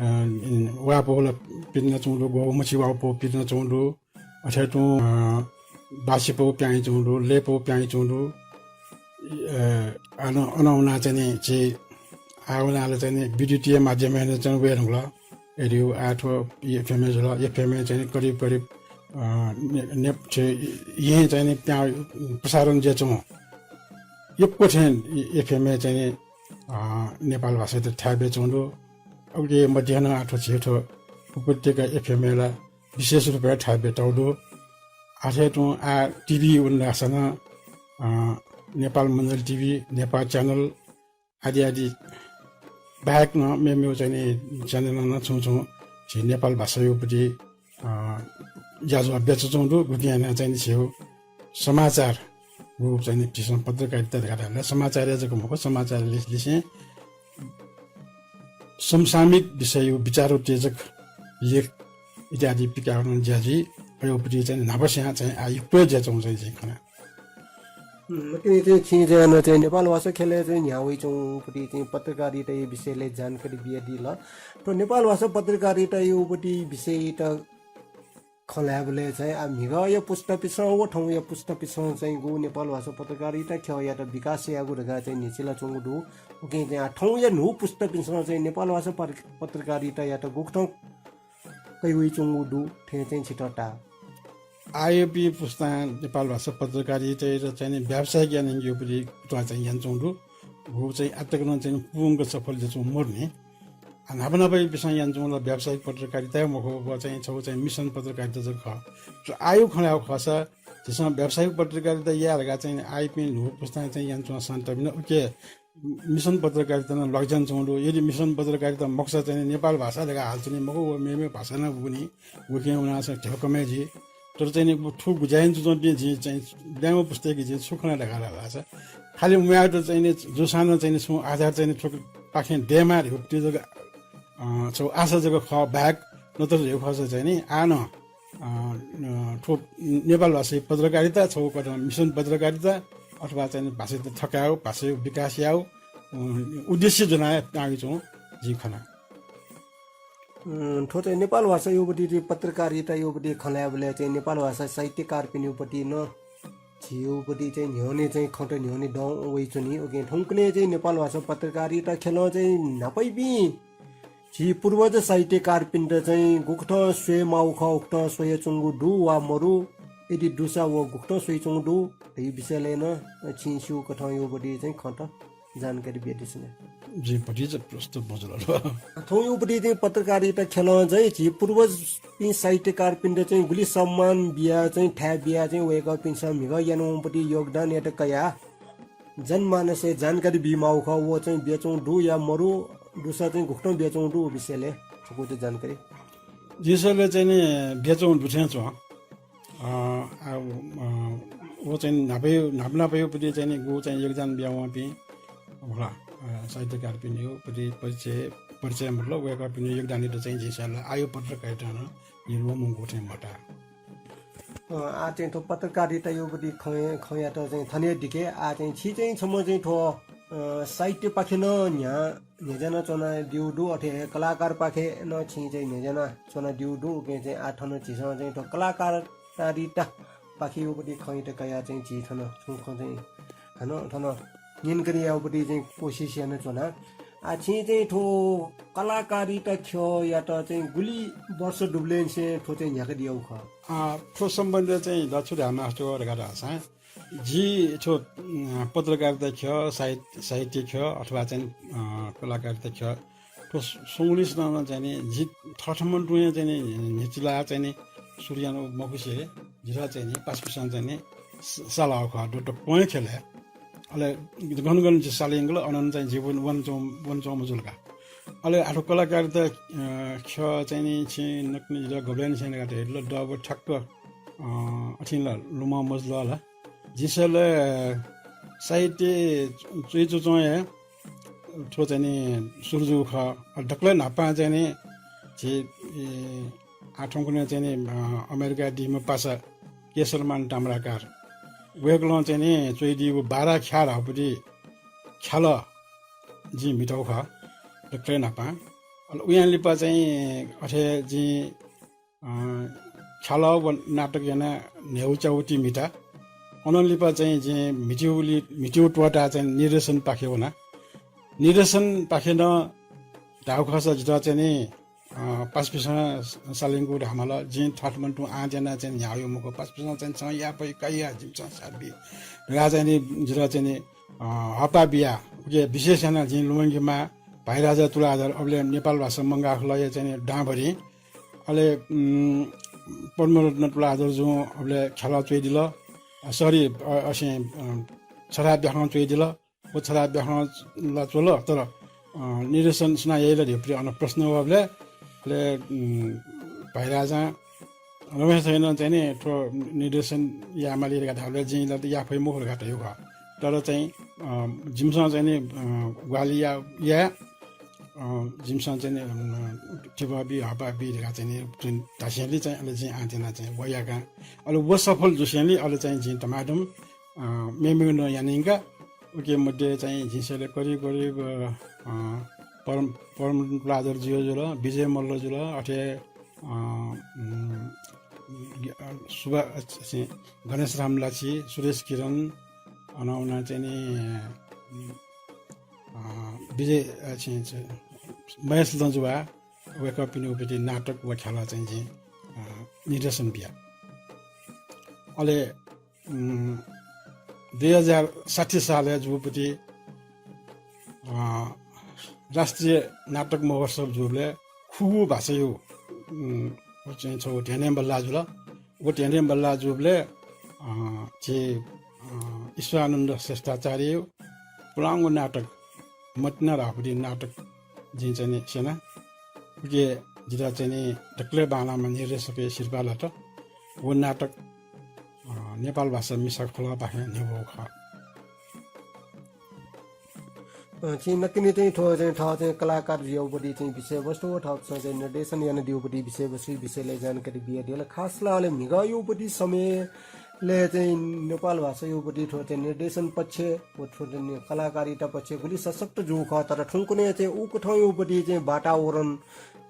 वाःपौ ला पितिनाच्वंगु दु, ग्वःगू मछि वाःपौ पितिनाच्वंगु दु। अथे तुं, अ, बासिपौ प्यां च्वंगु दु, लय्‌पौ प्यां च्वंगु दु। अ, अन, अन वनाः चाहिँ नि झी आः वनाः ला चाहिँ नि विद्युतीय माध्यमय् नं चाहिँ वये धुंकल। रेडियो आः थ्व एफएमय् जुल, एफएमय् चाहिँ नि करिब करिब, अ, ने, ने, थे, येँ चाहिँ नि प्यां प्रसारण जुयाच्वं। यक्व थें एफएमय् चाहिँ नि, अ, नेपाल भाषायात थाय् बियाच्वंगु दु। उकिया मध्ये नं आः थ्व झी थ्व उपत्यका एफएमय् ला विशेष रूपय् थाय् बियातःगु दु। अथे तुं आः टिभी वन धाःसा नं, अ, नेपाल मण्डल टिभी, नेपाल च्यानल आदि आदि बाहेक नं मेमेगु चाहिँ नि च्यानलं नं छुं छुं झी नेपाल भाषायागु प्रति, अ, ज्याझ्वः बियाच्वंगु दु। गुकिं यानाः चाहिँ नि झीगु समाचार, गु चाहिँ नि झीसं पत्रकारिता धकाः धाःबलय् समाचारया जक मखु, समाचार लिस-, लिसें समसामयिक विषयया विचारोत्तेजक लेख इत्यादि पिकायेगु नं ज्या जुइ। अय्‌गु प्रति चाहिँ न्हापा स्वयाः चाहिँ आः यक्व जुयाच्वंगु चाहिँ जिं खना। उम्, अथे चाहिँ छिं चाहिँ अन चाहिँ नेपाल भाषा ख्यलय् चाहिँ न्ह्याः वइच्वंगु प्रति चाहिँ पत्रकारिताया विषयलय् जानकारी बियादिल। थ्व नेपाल भाषा पत्रकारिताया प्रति विषययात खँ ल्हायेबलय् चाहिँ आः म्हिगःया पुस्तापिन्सं व थौंया पुस्तापिन्सं चाहिँ गु नेपाल भाषा पत्रकारिता ख्यःयात विकास यायेगु धकाः चाहिँ न्ह्यचिलाच्वंगु दु। उकिं चाहिँ आः थौंया न्हू पुस्तापिन्सं चाहिँ नेपाल भाषा पत्र-, पत्रकारितायात गुकथं कयावइच्वंगु दु थें चाहिँ छितः ताः। आःयापिं पुस्तां नेपाल भाषा पत्रकारितायात चाहिँ नि व्यावसायिक यानागु प्रति कुतः चाहिँ यानाच्वंगु दु। गु चाहिँ आःतक नं चाहिँ नि पूवंक सफल जुयाच्वंगु मदुनि। आ, न्हापा न्हापायापिन्सं यानाच्वंगु ला व्यावसायिक पत्रकारिता हे मखु, व चाहिँ छगू चाहिँ मिशन पत्रकारिता जक खः। थ्व आःयागु खँ ल्हायेगु खःसा, झीसं व्यावसायिक पत्रकारिता याये धकाः चाहिँ आःयापिं न्हू पुस्तां चाहिँ यानाच्वंगु सन्दर्भय् नं उकी मिशन पत्रकारिता नं ल्वाकज्यानाच्वंगु दु। यदि मिशन पत्रकारिता मखुसा चाहिँ नेपाल भाषा धकाः हालाच्वनी मखु, व मेमेगु भाषा नं बूनि, उकिं वनाः चाहिँ ध्यबा कमय् जुइ। तर चाहिँ नि थ्व गुजायेन च्वंपिं जिं चाहिँ ल्याय्म्ह पुस्तायाके जिं छु खना धकाः धाःसा, खालि म्वायेत चाहिँ नि जूसां नं चाहिँ नि छुं आधार चाहिँ नि थुपाखें दयेमाः धइगु जक, अ, छगू आशा जक खः बाहेक, नत्र धइगु खःसा चाहिँ नि आः नं, अ, अ, थ्व नेपाल भाषाया पत्रकारिता, छगू कथं मिशन पत्रकारिता अथवा चाहिँ नि भाषायात थकायेगु, भाषाया विकास यायेगु, अ, उद्देश्य ज्वनाः यानाच्वंगु जिं खना। उम्, थ्व चाहिँ नेपाल भाषाया प्रति चाहिँ पत्रकारिताया प्रति खँ ल्हायेबलय् चाहिँ नेपाल भाषा साहित्यकारपिनिगु प्रति नं झीगु प्रति चाहिँ न्ह्यःने चाहिँ खँत न्ह्यःने दं वइच्वनी। उकिं थौंकन्हय् चाहिँ नेपाल भाषा पत्रकारिता ख्यलं चाहिँ न्हापायापिं झी पूर्वज साहित्यकारपिन्त चाहिँ गुकथं स्वये माःगु खः, उकथं स्वयाच्वंगु दु वा मदु, यदि दुसा व गुकथं स्वयाच्वंगु दु धइगु विषयलय् नं छिं स्यूकथंया प्रति चाहिँ खँत जानकारी बियादिसँ। जिं भतिचा प्रष्ट मजुल। थौंया प्रति चाहिँ पत्रकारिता ख्यलं चाहिँ झी पूर्वजपिं साहित्यकारपिन्त चाहिँ गुलि सम्मान बियाः चाहिँ थाय् बियाः चाहिँ वय्कःपिन्सं म्हिगः यानावंगु प्रति योगदानयात कयाः जनमानसय् जानकारी बीमाःगु खः, व चाहिँ बियाच्वंगु दु या मदु, दुसा चाहिँ गुकथं बियाच्वंगु दु, व विषयलय् छकूचा जानकारी। जिं स्वयेबलय् चाहिँ नि बियाच्वंगु दु थें च्वं। अ, आ, अ, व चाहिँ न्हापा, न्हापा न्हापाया प्रति चाहिँ नि गु चाहिँ योगदान बियावंपिं होला, अ, साहित्यकारपिनिगु प्रति परिचय, परिचय मतलब वय्कःपिनिगु योगदानयात चाहिँ जिं स्वयेबलय् आःया पत्रकारितां नं निर्वाह मुंकू थें मता। अ, आः चाहिँ थ्व पत्रकारिताया प्रति खँ, खँयात चाहिँ थन हे दिके। आः चाहिँ छि चाहिँ छम्ह चाहिँ थ्व, अ, साहित्यपाखें नं न्ह्या न्ह्यज्यानाच्वनादीगु दु, अथे हे कलाकारपाखें नं छिं चाहिँ न्ह्यज्यानाच्वनादीगु दु। उकिं चाहिँ आः थन झीसं चाहिँ थ्व कलाकारितापाखेया प्रति खँयात कयाः चाहिँ झी थन छुं खँ चाहिँ हानं थन न्यंकने यायेगु प्रति चाहिँ कोसिस यानाच्वना। आः छिं चाहिँ थ्व कलाकारिता ख्यःयात चाहिँ गुलि वर्ष दुबलय् निसें थ्व चाहिँ न्ह्याकादियागु खः? अ, थ्व सम्बन्धय् चाहिँ ला छु धायेमास्ति वः धकाः धाःसा, जि थ्व, अ, पत्रकारिता ख्यः, साहित्य, साहित्य ख्यः अथवा चाहिँ, अ, कलाकारिता ख्यः थ्व स्वंगुलिंसिनं नं चाहिँ नि जि थथःम्हं तुं हे चाहिँ नि न्ह्यचिलाः चाहिँ नि सुरु यानागु मखुसे, जितः चाहिँ नि पासापिसं चाहिँ नि स-, सालागु खः, दु-, दक्वं हे ख्यलय्। अले गन गन जि साले यंकल, अन अन चाहिँ जि वन, वनाच्वं, वनाच्वंम्ह जुल का। अले आः थ्व कलाकारिता, अ, ख्यः चाहिँ नि छिं नकतिनि जितः गबलय् निसें धकाः धयादिल, दःब ठ्याक्क, अ, अथें ला लुमं मजुल ला। जिं स्वयेबलय् साहित्य च्वइच्वंच्वं हे थ्व चाहिँ नि सुरु जूगु खः। अले दकलय् न्हापां चाहिँ नि झी, ए, आः थौंकन्हय् चाहिँ नि, अ, अमेरिकाय् दीम्ह पासा केशरमान ताम्राकार, वय्कलं चाहिँ नि च्वयादीगु बारा ख्याः धाःगु प्रति ख्यालः जिं म्हितागु खः दकलय् न्हापां। अले उयां लिपा चाहिँ अथे जिं, अ, ख्यालः व नाटक यानाः न्ह्यागु च्यागू ति म्हिता। अनं लिपा चाहिँ जिं म्हितेगुलि, म्हितेगु त्वःताः चाहिँ निर्देशनपाखे वना। निर्देशनपाखे नं धाःगु खःसा जितः चाहिँ नि, अ, पासापिसं सालिंकु धाःमाल, जिं थःथम्हं तुं आँट यानाः चाहिँ न्ह्याः वये मखु, पासापिसं चाहिँ छं याये फइ का या, जिमिसं साथ बी धकाः चाहिँ नि जितः चाहिँ नि, अ, हःपाः बियाः उके विशेष यानाः जिं लुमंकेमाः भाइराजा तुलाधर अबलय् नेपाल भाषा मंकाः खलःया चाहिँ नि दांभरिं। अले, उम्, पद्मरत्न तुलाधर जुं अबलय् ख्यालः च्वयादिल। अ, sorry, अ, असें, अ, छथाय् ब्याखं च्वयादिल। व छथाय् ब्याखं ला च्वल, तर, अ, निर्देशन सुनां याइ ला धइगु अन प्रश्न वःबलय्, अले, उम्, भाइराजां रमेश दाइनं चाहिँ नि थ्व निर्देशन यायेमाली धकाः धाःबलय् जिं ला याये फइ मखु धकाः धयागु खः। तर चाहिँ, अ, जिमिसं चाहिँ नि, अ, ग्वाहालि या-, याये, अ, जिमिसं चाहिँ नि, अ, तिबः बी, हःपाः बी धकाः चाहिँ नि, चाहिँ धासेंलि चाहिँ अले जिं आँट यानाः चाहिँ व याकां, अले व सफल जुसेंलि अले चाहिँ जिं धमाधम, अ, मेमेगु नं यानाः यंका। उके मध्ये चाहिँ झीसं ले करिब करिब, अ, परम, परम तुलाधर जुया जुल, विजय मल्ल जुल, अथे, अ, उम्, अ, सुभा-, अ, गणेश रामलाछी, सुरेश किरण, अन उना चाहिँ नि, अ, विजय, अ, छि, छि, महेश लँजुवा, वय्कःपिनिगु प्रति नाटक व ख्यालः चाहिँ जिं, अ, निर्देशन बिया। अले, उम्, दुई हजार साठी सालय् जूगु प्रति, अ, राष्ट्रिय नाटक महोत्सव जूबलय् खुगू भाषाया, उम्, व चाहिँ छगू ध्यने बल्लाः जुल। व ध्यने बल्लाः जूबलय्, अ, झी, अ, ईश्वरानन्द श्रेष्ठाचार्यया पुलांगु नाटक मतिना धाःगु प्रति नाटक जिं चाहिँ नि स्यना। उके जितः चाहिँ नि दकलय् बांलाःम्ह निर्देशकया सिरपाः लात। व नाटक, अ, नेपाल भाषा मिसा खलःपाखें न्ह्यब्वःगु खः। अ, छिं नकतिनि चाहिँ थ्व चाहिँ थः चाहिँ कलाकार जुयागु प्रति चाहिँ विषयवस्तु व थःपिसं चाहिँ निर्देशन यानादीगु प्रति विषयवस्तु विषयलय् जानकारी बियादिल। खास ला अले म्हिगःयागु प्रति समयलय् चाहिँ नेपाल भाषायागु प्रति थ्व चाहिँ निर्देशन पक्ष व थ्व चाहिँ कलाकारिता पक्ष गुलि सशक्त जूगु खः, तर थौंकन्हय् चाहिँ उकथंयागु प्रति चाहिँ वातावरण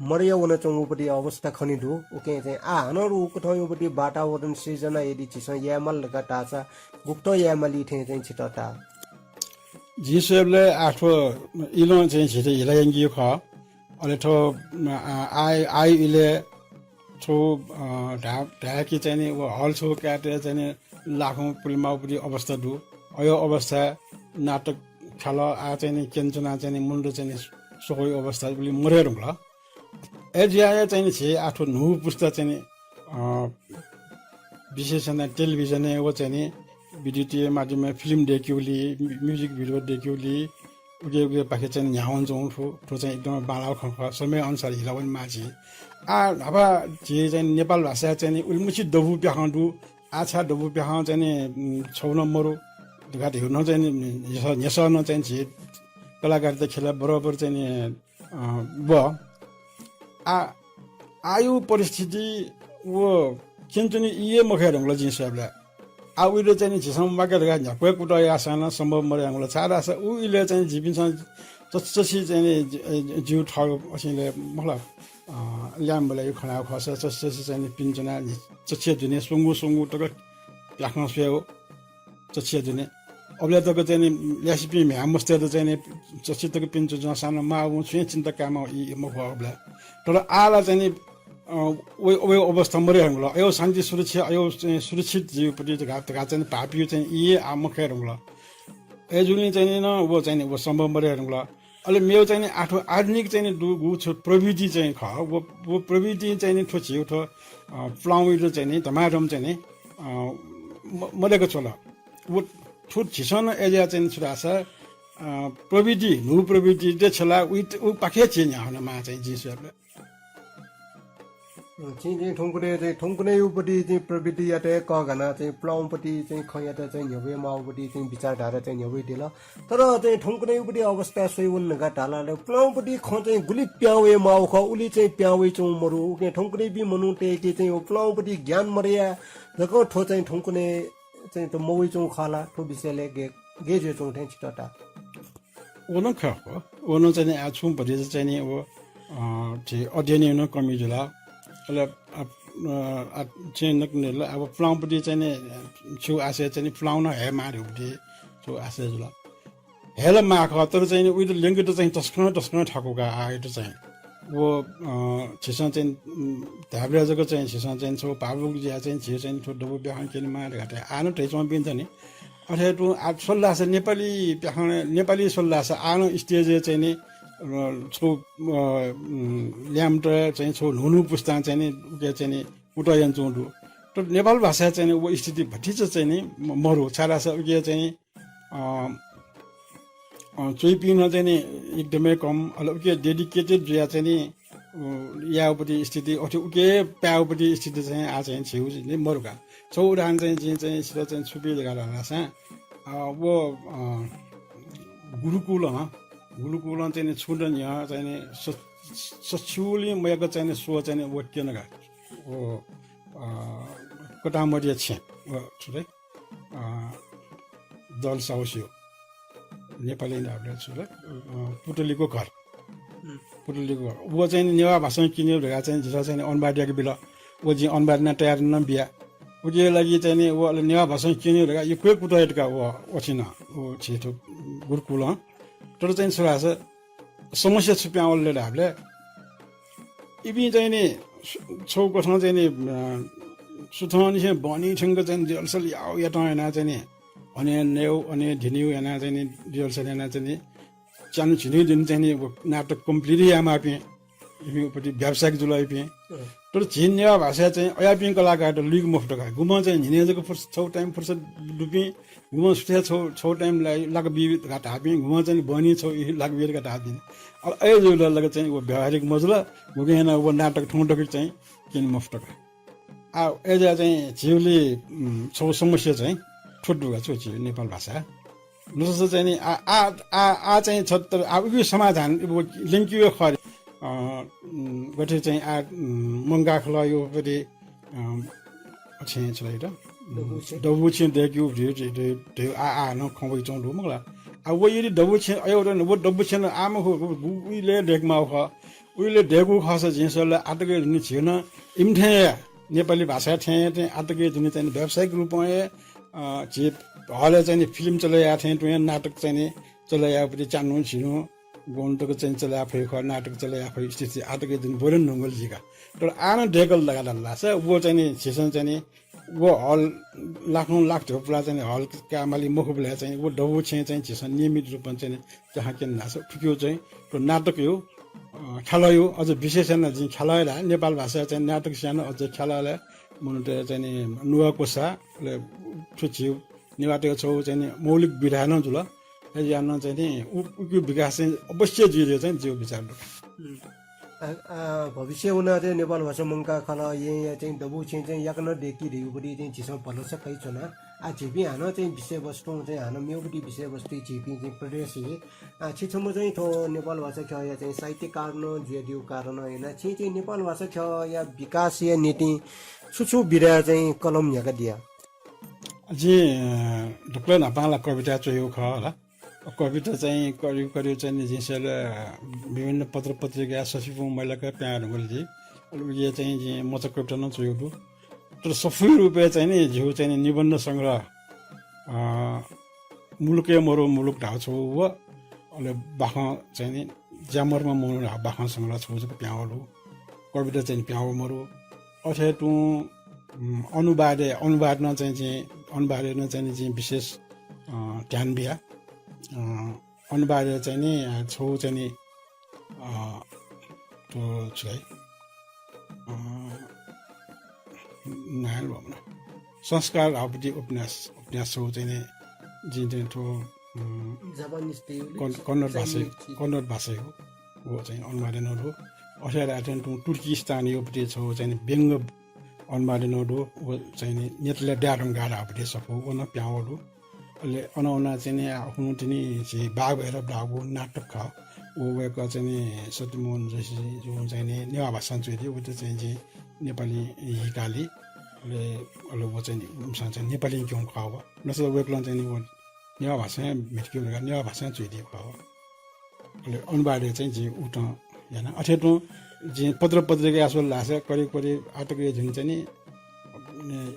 मदया वनाच्वंगु प्रति अवस्था खने दु। उकिं चाहिँ आः हानं उकथंयागु प्रति वातावरण सिर्जना यदि झीसं यायेमाल धकाः धाःसा गुकथं यायेमाली थें चाहिँ छितः ताः? जिं स्वयेबलय् आः थ्व इलं चाहिँ झीत हिला यंकीगु खः। अले थ्व, आ, आः, आःयागु इलय् थ्व, अ, धा-, धायेकि चाहिँ नि व hall छगू कायेत चाहिँ नि लाखौं पुलेमाःगु प्रति अवस्था दु। अय् अवस्थाय् नाटक ख्यालः आः चाहिँ नि क्यनाच्वनाः चाहिँ नि मनूत चाहिँ नि स्वकःगु अवस्था उलि मदये धुंकल। अय् जुयाः हे चाहिँ नि झी आः थ्व न्हूगु पुस्ता चाहिँ नि, अ, विशेष यानाः television-य् व चाहिँ नि विद्युतीय माध्यमय् film दय्‌केगुली, मि-, music video दय्‌केगुली, उके उकेपाखे चाहिँ नि न्ह्याः वनाच्वंगु थ्व, थ्व चाहिँ एकदम बांलाःगु खँ खः। समय अनुसार हिला वनेमाः झी। आः न्हापा झी चाहिँ नि नेपाल भाषाय् चाहिँ नि उलिमछि दबू प्याखं दु। आः छाय् दबू प्याखं चाहिँ नि, उम्, छगू नं मदु धकाः धइगु नं चाहिँ नि न्ह्यसः, न्ह्यसः नं चाहिँ नि झी कलाकारिता ख्यलय् बरोबर चाहिँ नि अ, व आ-, आःयागु परिस्थिति व क्यनाच्वने ई हे मखये धुंकल जिं स्वयेबलय्। आः उइलय् चाहिँ नि झीसं म्वाके धकाः न्ह्याक्व हे कुतः याःसां नं सम्भव मदये धुंकल, छाय्धाःसा उ इलय् चाहिँ नि झीपिन्सं चच्छि चच्छि चाहिँ नि जि-, जिगु थःगु असिलय् मखु ला, अ, ल्याय्म्ह बलय् खनागु खःसा चच्छि चच्छि चाहिँ नि पिने च्वनाः झी चच्छि दुने स्वंगू स्वंगू तक प्याखं स्वयेगु। चच्छि दुने। अबलय् तक चाहिँ नि ल्यासेपिं म्ह्याय् मस्तय्त चाहिँ नि चच्छि तक पिने च्वनाः सां नं माःगु छुं हे चिन्ता कायेमाःगु ई मखु अबलय्। तर आः ला चाहिँ नि, अ, वय्, वय् अवस्था मदये धुंकल। अय् शान्ति सुरक्षा, अय् चाहिँ सुरक्षित जुइगु प्रति धकाः, धकाः चाहिँ नि भाःपिं चाहिँ ई आः मखये धुंकल। अय्‌जूगुलिं चाहिँ नि नं व चाहिँ नि व सम्भव मदये धुंकल। अले मेगु चाहिँ नि आः थ्व आधुनिक चाहिँ नि दुगु छु प्रविधि चाहिँ खः। व, व प्रविधि चाहिँ नि थ्व झीगु थ्व, अ, पुलांगु इलय् चाहिँ नि धमाधम चाहिँ नि, अ, म-, मदय्‌क च्वल। व थ्व झीसं नं अय्‌जुयाः चाहिँ नि छु धाःसा, अ, प्रविधि, न्हू प्रविधि देछ्वला, उइ, उपाखे झी न्ह्याः वनेमाः चाहिँ जिं स्वयेबलय्। अ, छिं चाहिँ थौंकन्हय् चाहिँ थौंकन्हय् उपति चाहिँ प्रविधियात कःघानाः चाहिँ पुलांउपति चाहिँ खँयात चाहिँ न्ह्यब्वये माःउपति चाहिँ विचारधारा चाहिँ न्ह्यब्वयादिल। तर चाहिँ थौंकन्हय् उपति अवस्था स्वयावन धकाः धाल, अले पुलांउपति खँ चाहिँ गुलि पिहां वये माःगु खः, उलि चाहिँ पिहां वइच्वंगु मदु। उकिं थौंकन्हय्‌पिं मनूतय्‌के चाहिँ व पुलांउपति ज्ञान मदयाः जक थ्व चाहिँ थौंकन्हय् चाहिँ थ्व मवइच्वंगु खः ला, थ्व विषयलय् गय्, गय् जुयाच्वंगु थें छितः ताः? व नं खः, व नं चाहिँ नि आः छुं भतिचा चाहिँ नि व, अ, झी अध्ययनया नं कमी जुल। अले, अ, अ, आ, चाहिँ नक नेल। अब पुलांपट्टि चाहिँ नि छु आशय चाहिँ नि पुलां नं हयेमाः धइगु पट्टि छु आशय जुल। हयेला माः खः, तर चाहिँ नि उइत ल्यंकेत चाहिँ तसकं, तसकं थाकु का आः। उइत चाहिँ व, अ, झीसं चाहिँ, उम्, धायेबलय् जक चाहिँ झीसं चाहिँ छगू भावुक जुयाः चाहिँ झी चाहिँ थ्व दबू प्याखं क्यनेमाः धकाः धाये। आः नं धयाच्वंपिं दनि। अथे तुं आः स्वल धाःसा नेपाली प्याखं, नेपाली स्वल धाःसा आः नं stage-य् चाहिँ नि, अ, छगू, अ, उम्, ल्याय्म्ह चाहिँ छगू न्हून्हू पुस्तां चाहिँ नि उके चाहिँ नि कुतः यानाच्वंगु दु। तर नेपाल भाषाय् चाहिँ नि व स्थिति भतिचा चाहिँ नि म-, मरु, छाय्धाःसा उके चाहिँ नि, अ, अ, च्वइपिं नं चाहिँ नि एकदमै कम, अले उके dedicated जुयाः चाहिँ नि, अ, याःगुपट्टि स्थिति, अथे उके पायेगुपट्टि स्थिति चाहिँ आः चाहिँ झीगु चाहिँ नि मरु का। छगू उदाहरण चाहिँ जिं चाहिँ छितः चाहिँ छु बी धकाः धाल धाःसा, अ, व, अ, गुरुकुलं, गुरुकुलं चाहिँ नि छुं दँ न्ह्यः चाहिँ नि स-, सछिउलिं मयाक चाहिँ नि स्व चाहिँ नि व क्यन का। व, अ, कतामदिया छेँ, व छु रे? अ, दल साउसियो। नेपाली धाःबलय् छु रे? अ, पुतलीको घर। पुतलीको घर। व चाहिँ नि नेवाः भाषां क्यनेगु धकाः चाहिँ झीसं चाहिँ नि अनुवाद याके बिल। व जिं अनुवाद यानाः तयार नं बिया। उकिया लागि चाहिँ नि व अले नेवाः भाषां क्यनेगु धकाः यक्व हे कुतः यात का व, व छिं नं, व झी थ्व गुरुकुलं। तर चाहिँ छु धाःसा समस्या छु पिहां वल ले धाःबलय् इपिं चाहिँ नि छु-, छगू कथं चाहिँ नि, अ, सुथंनिसें बहनी थ्यंक चाहिँ नि rehearsal याउ यातं यानाः चाहिँ नि अने नयेउ, अने धिनिउ यानाः चाहिँ नि rehearsal यानाः चाहिँ नि च्यान्हु झिन्हु दिं चाहिँ नि व नाटक complete यायेमाःपिं इपिं उपति व्यावसायिक जुल इपिं। तर झी नेवाः भाषाय् चाहिँ अयापिं कलाकारत लुइके मफुत का। गुम्हं चाहिँ न्हिनय् जक फुर्स-, छगू time फुर्सद दुपिं, गुम्हं सुथय् छगू, छगू time ला-, लाक बी धकाः धाःपिं, गुम्हं चाहिँ बहनी छगू लाक बी धकाः धाःपिं। अले अय् जुल लक चाहिँ व व्यावहारिक मजुल, गुगें यानाः व नाटक थौं दकि चाहिँ क्यने मफुत का। आ, अय्‌जुया चाहिँ झीगुली, उम्, छगू समस्या चाहिँ थ्व दु का छु झी नेपाल भाषा। नुसस चाहिँ नि आ, आ, आ, आ चाहिँ छ तर आ उगु समाधान इबो ल्यंकियो खः। अ, उम्, गथे चाहिँ आ, उम्, मंकाः खलःयो पति, अ, छेँ छु ला इत? दबू छेँ। दबू छेँ दय्‌क्यु धियो, धियो, धियो, धियो, आ, आ नं खँ वइच्वं दु मखु ला। आ व यदि दबू छेँ अयो व दबू छेँ नं आ मखु, उ, उ, उइले दय्‌केमाःगु खः। उइले दय्‌कूगु खःसा जिं स्वल आःतकया दुने झीगु नं इमि थें हे नेपाली भाषाय् थें हे आःतकया दुने चाहिँ नि व्यावसायिक रूपं हे, अ, झी हलय् चाहिँ नि film चले याये थें तुं हे नाटक चाहिँ नि चले यायेगु पति च्यान्हु झिन्हु गौं तक चाहिँ चले याये फइ खः, नाटक चले याये फइ स्थिति आःतकया दुने ब्वने न्हूगु जुइ का। तर आः नं दय्‌कल धकाः धाल धाःसा व चाहिँ नि झीसं चाहिँ नि व हल लाखौं लाख धयागु पुलाः चाहिँ नि हल कायेमाली मखुबलय् चाहिँ व दबू छेँ चाहिँ झीसं नियमित रूपं चाहिँ नि त्याखा क्यने धाःसा फुकेगु चाहिँ व नाटकयो, अ, ख्यालःयो अझ विशेष यानाः जिं ख्यालः हे धाये, नेपाल भाषाय् चाहिँ नाटक स्यानाः अझ ख्यालःलय् मनूतय् चाहिँ नि नुगः क्वसाः, अले थ्व झीगु नेवाःतय् छगू चाहिँ नि मौलिक विधा नं जुल। अय्‌जुयाः नं चाहिँ नि उ-, उकियो विकास चाहिँ अवश्य जुइ धइगु चाहिँ जिगु विचार दु। उम्। आ, आ, भविष्यय् वनाः चाहिँ नेपाल भाषा मंकाः खलः येँया चाहिँ दबू छेँ चाहिँ याकनं दय्‌की धइगु पति चाहिँ झीसं भलसा कयाच्वना। आ, झीपिं हानं चाहिँ विषयवस्तुं चाहिँ हानं मेगु पति विषयवस्तु झीपिं चाहिँ प्रदेश हे। आ, छि छम्ह चाहिँ थ्व नेपाल भाषा ख्यःया चाहिँ साहित्यकार नं जुयादीगु कारणं यानाः छिं चाहिँ नेपाल भाषा ख्यःया विकासया निंतिं छु छु विधाय् चाहिँ कलम न्ह्याकादिया? जिं, अ, दकलय् न्हापां ला कविता च्वयागु खः ला। कविता चाहिँ करिब करिब चाहिँ नि जिं स्वल विभिन्न पत्र पत्रिका सछिपुं मय्‌लाक पिहां धुंकल जि। अले उकिया चाहिँ जिं मचा कविता नं च्वयागु दु। तर सफुइ रूपय् चाहिँ नि जिगु चाहिँ नि निबन्ध संग्रह, अ, मुलुकय् मरु मुलुक धाःगु छगू व, अले बाखं चाहिँ नि ज्यामरुमा मरु धाःगु बाखं संग्रह छगू जक पिहां वल। कविता चाहिँ नि पिहां वल मरु। अथे तुं, उम्, अनुवादय्, अनुवाद नं चाहिँ जिं, अनुवादय् नं चाहिँ नि जिं विशेष, अ, ध्यान बिया। अ, अनुवादय् चाहिँ नि, अ, छगू चाहिँ नि, अ, थ्व छु धाइ, अ, नायेल भमना संस्कार धाःगु पति उपन्यास, उपन्यास छगू चाहिँ नि जिं चाहिँ थ्व, उम्, जापानिज तयेगु कन-, कन्नड भाषा, Chinese। कन्नड भाषाय् हो। व चाहिँ अनुवाद यानागु दु। अथे याःथें तुं तुर्किस्तानयो पति छगू चाहिँ नि व्यंग्य अनुवाद यानागु दु। व चाहिँ नि न्यतलय् दायेधुंकाः धाःगु पति सफू व नं पिहां वल। अले अन वनाः चाहिँ नि, आ, हुनु तिनि झी बाघ भैरव धाःगु नाटक खः। व वय्‌कः चाहिँ नि सत्यमोहन जोशीजुं चाहिँ नि नेवाः भाषां च्वयादी, वयात चाहिँ जिं नेपालीं हिकाली। अले, अले व चाहिँ नि, उमिसं चाहिँ नेपालीं क्यंगु खः व। नुसस वय्‌कलं चाहिँ नि व नेवाः भाषां म्हितकेगु धकाः नेवाः भाषां च्वयादीगु खः व। अले अनुवादय् चाहिँ जिं उतं याना। अथे तुं जिं पत्र पत्रिका यासोल धाःसा करिब करिब आतक हे झिन चाहिँ नि, अ,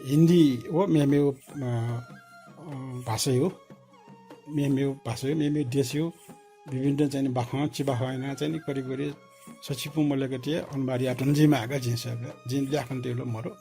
हिन्दी व मेमेउ, अ, अ, भाषा हो। मेमेउ भाषा हो, मेमेउ देश हो। विभिन्न चाहिँ नि बाखं, चिबाखं याना चाहिँ नि करिब करिब सछिपु मलेकति अनुवाद यातन जिं मागा जिं सब, जिं ल्याखन तेलो मरो। अ,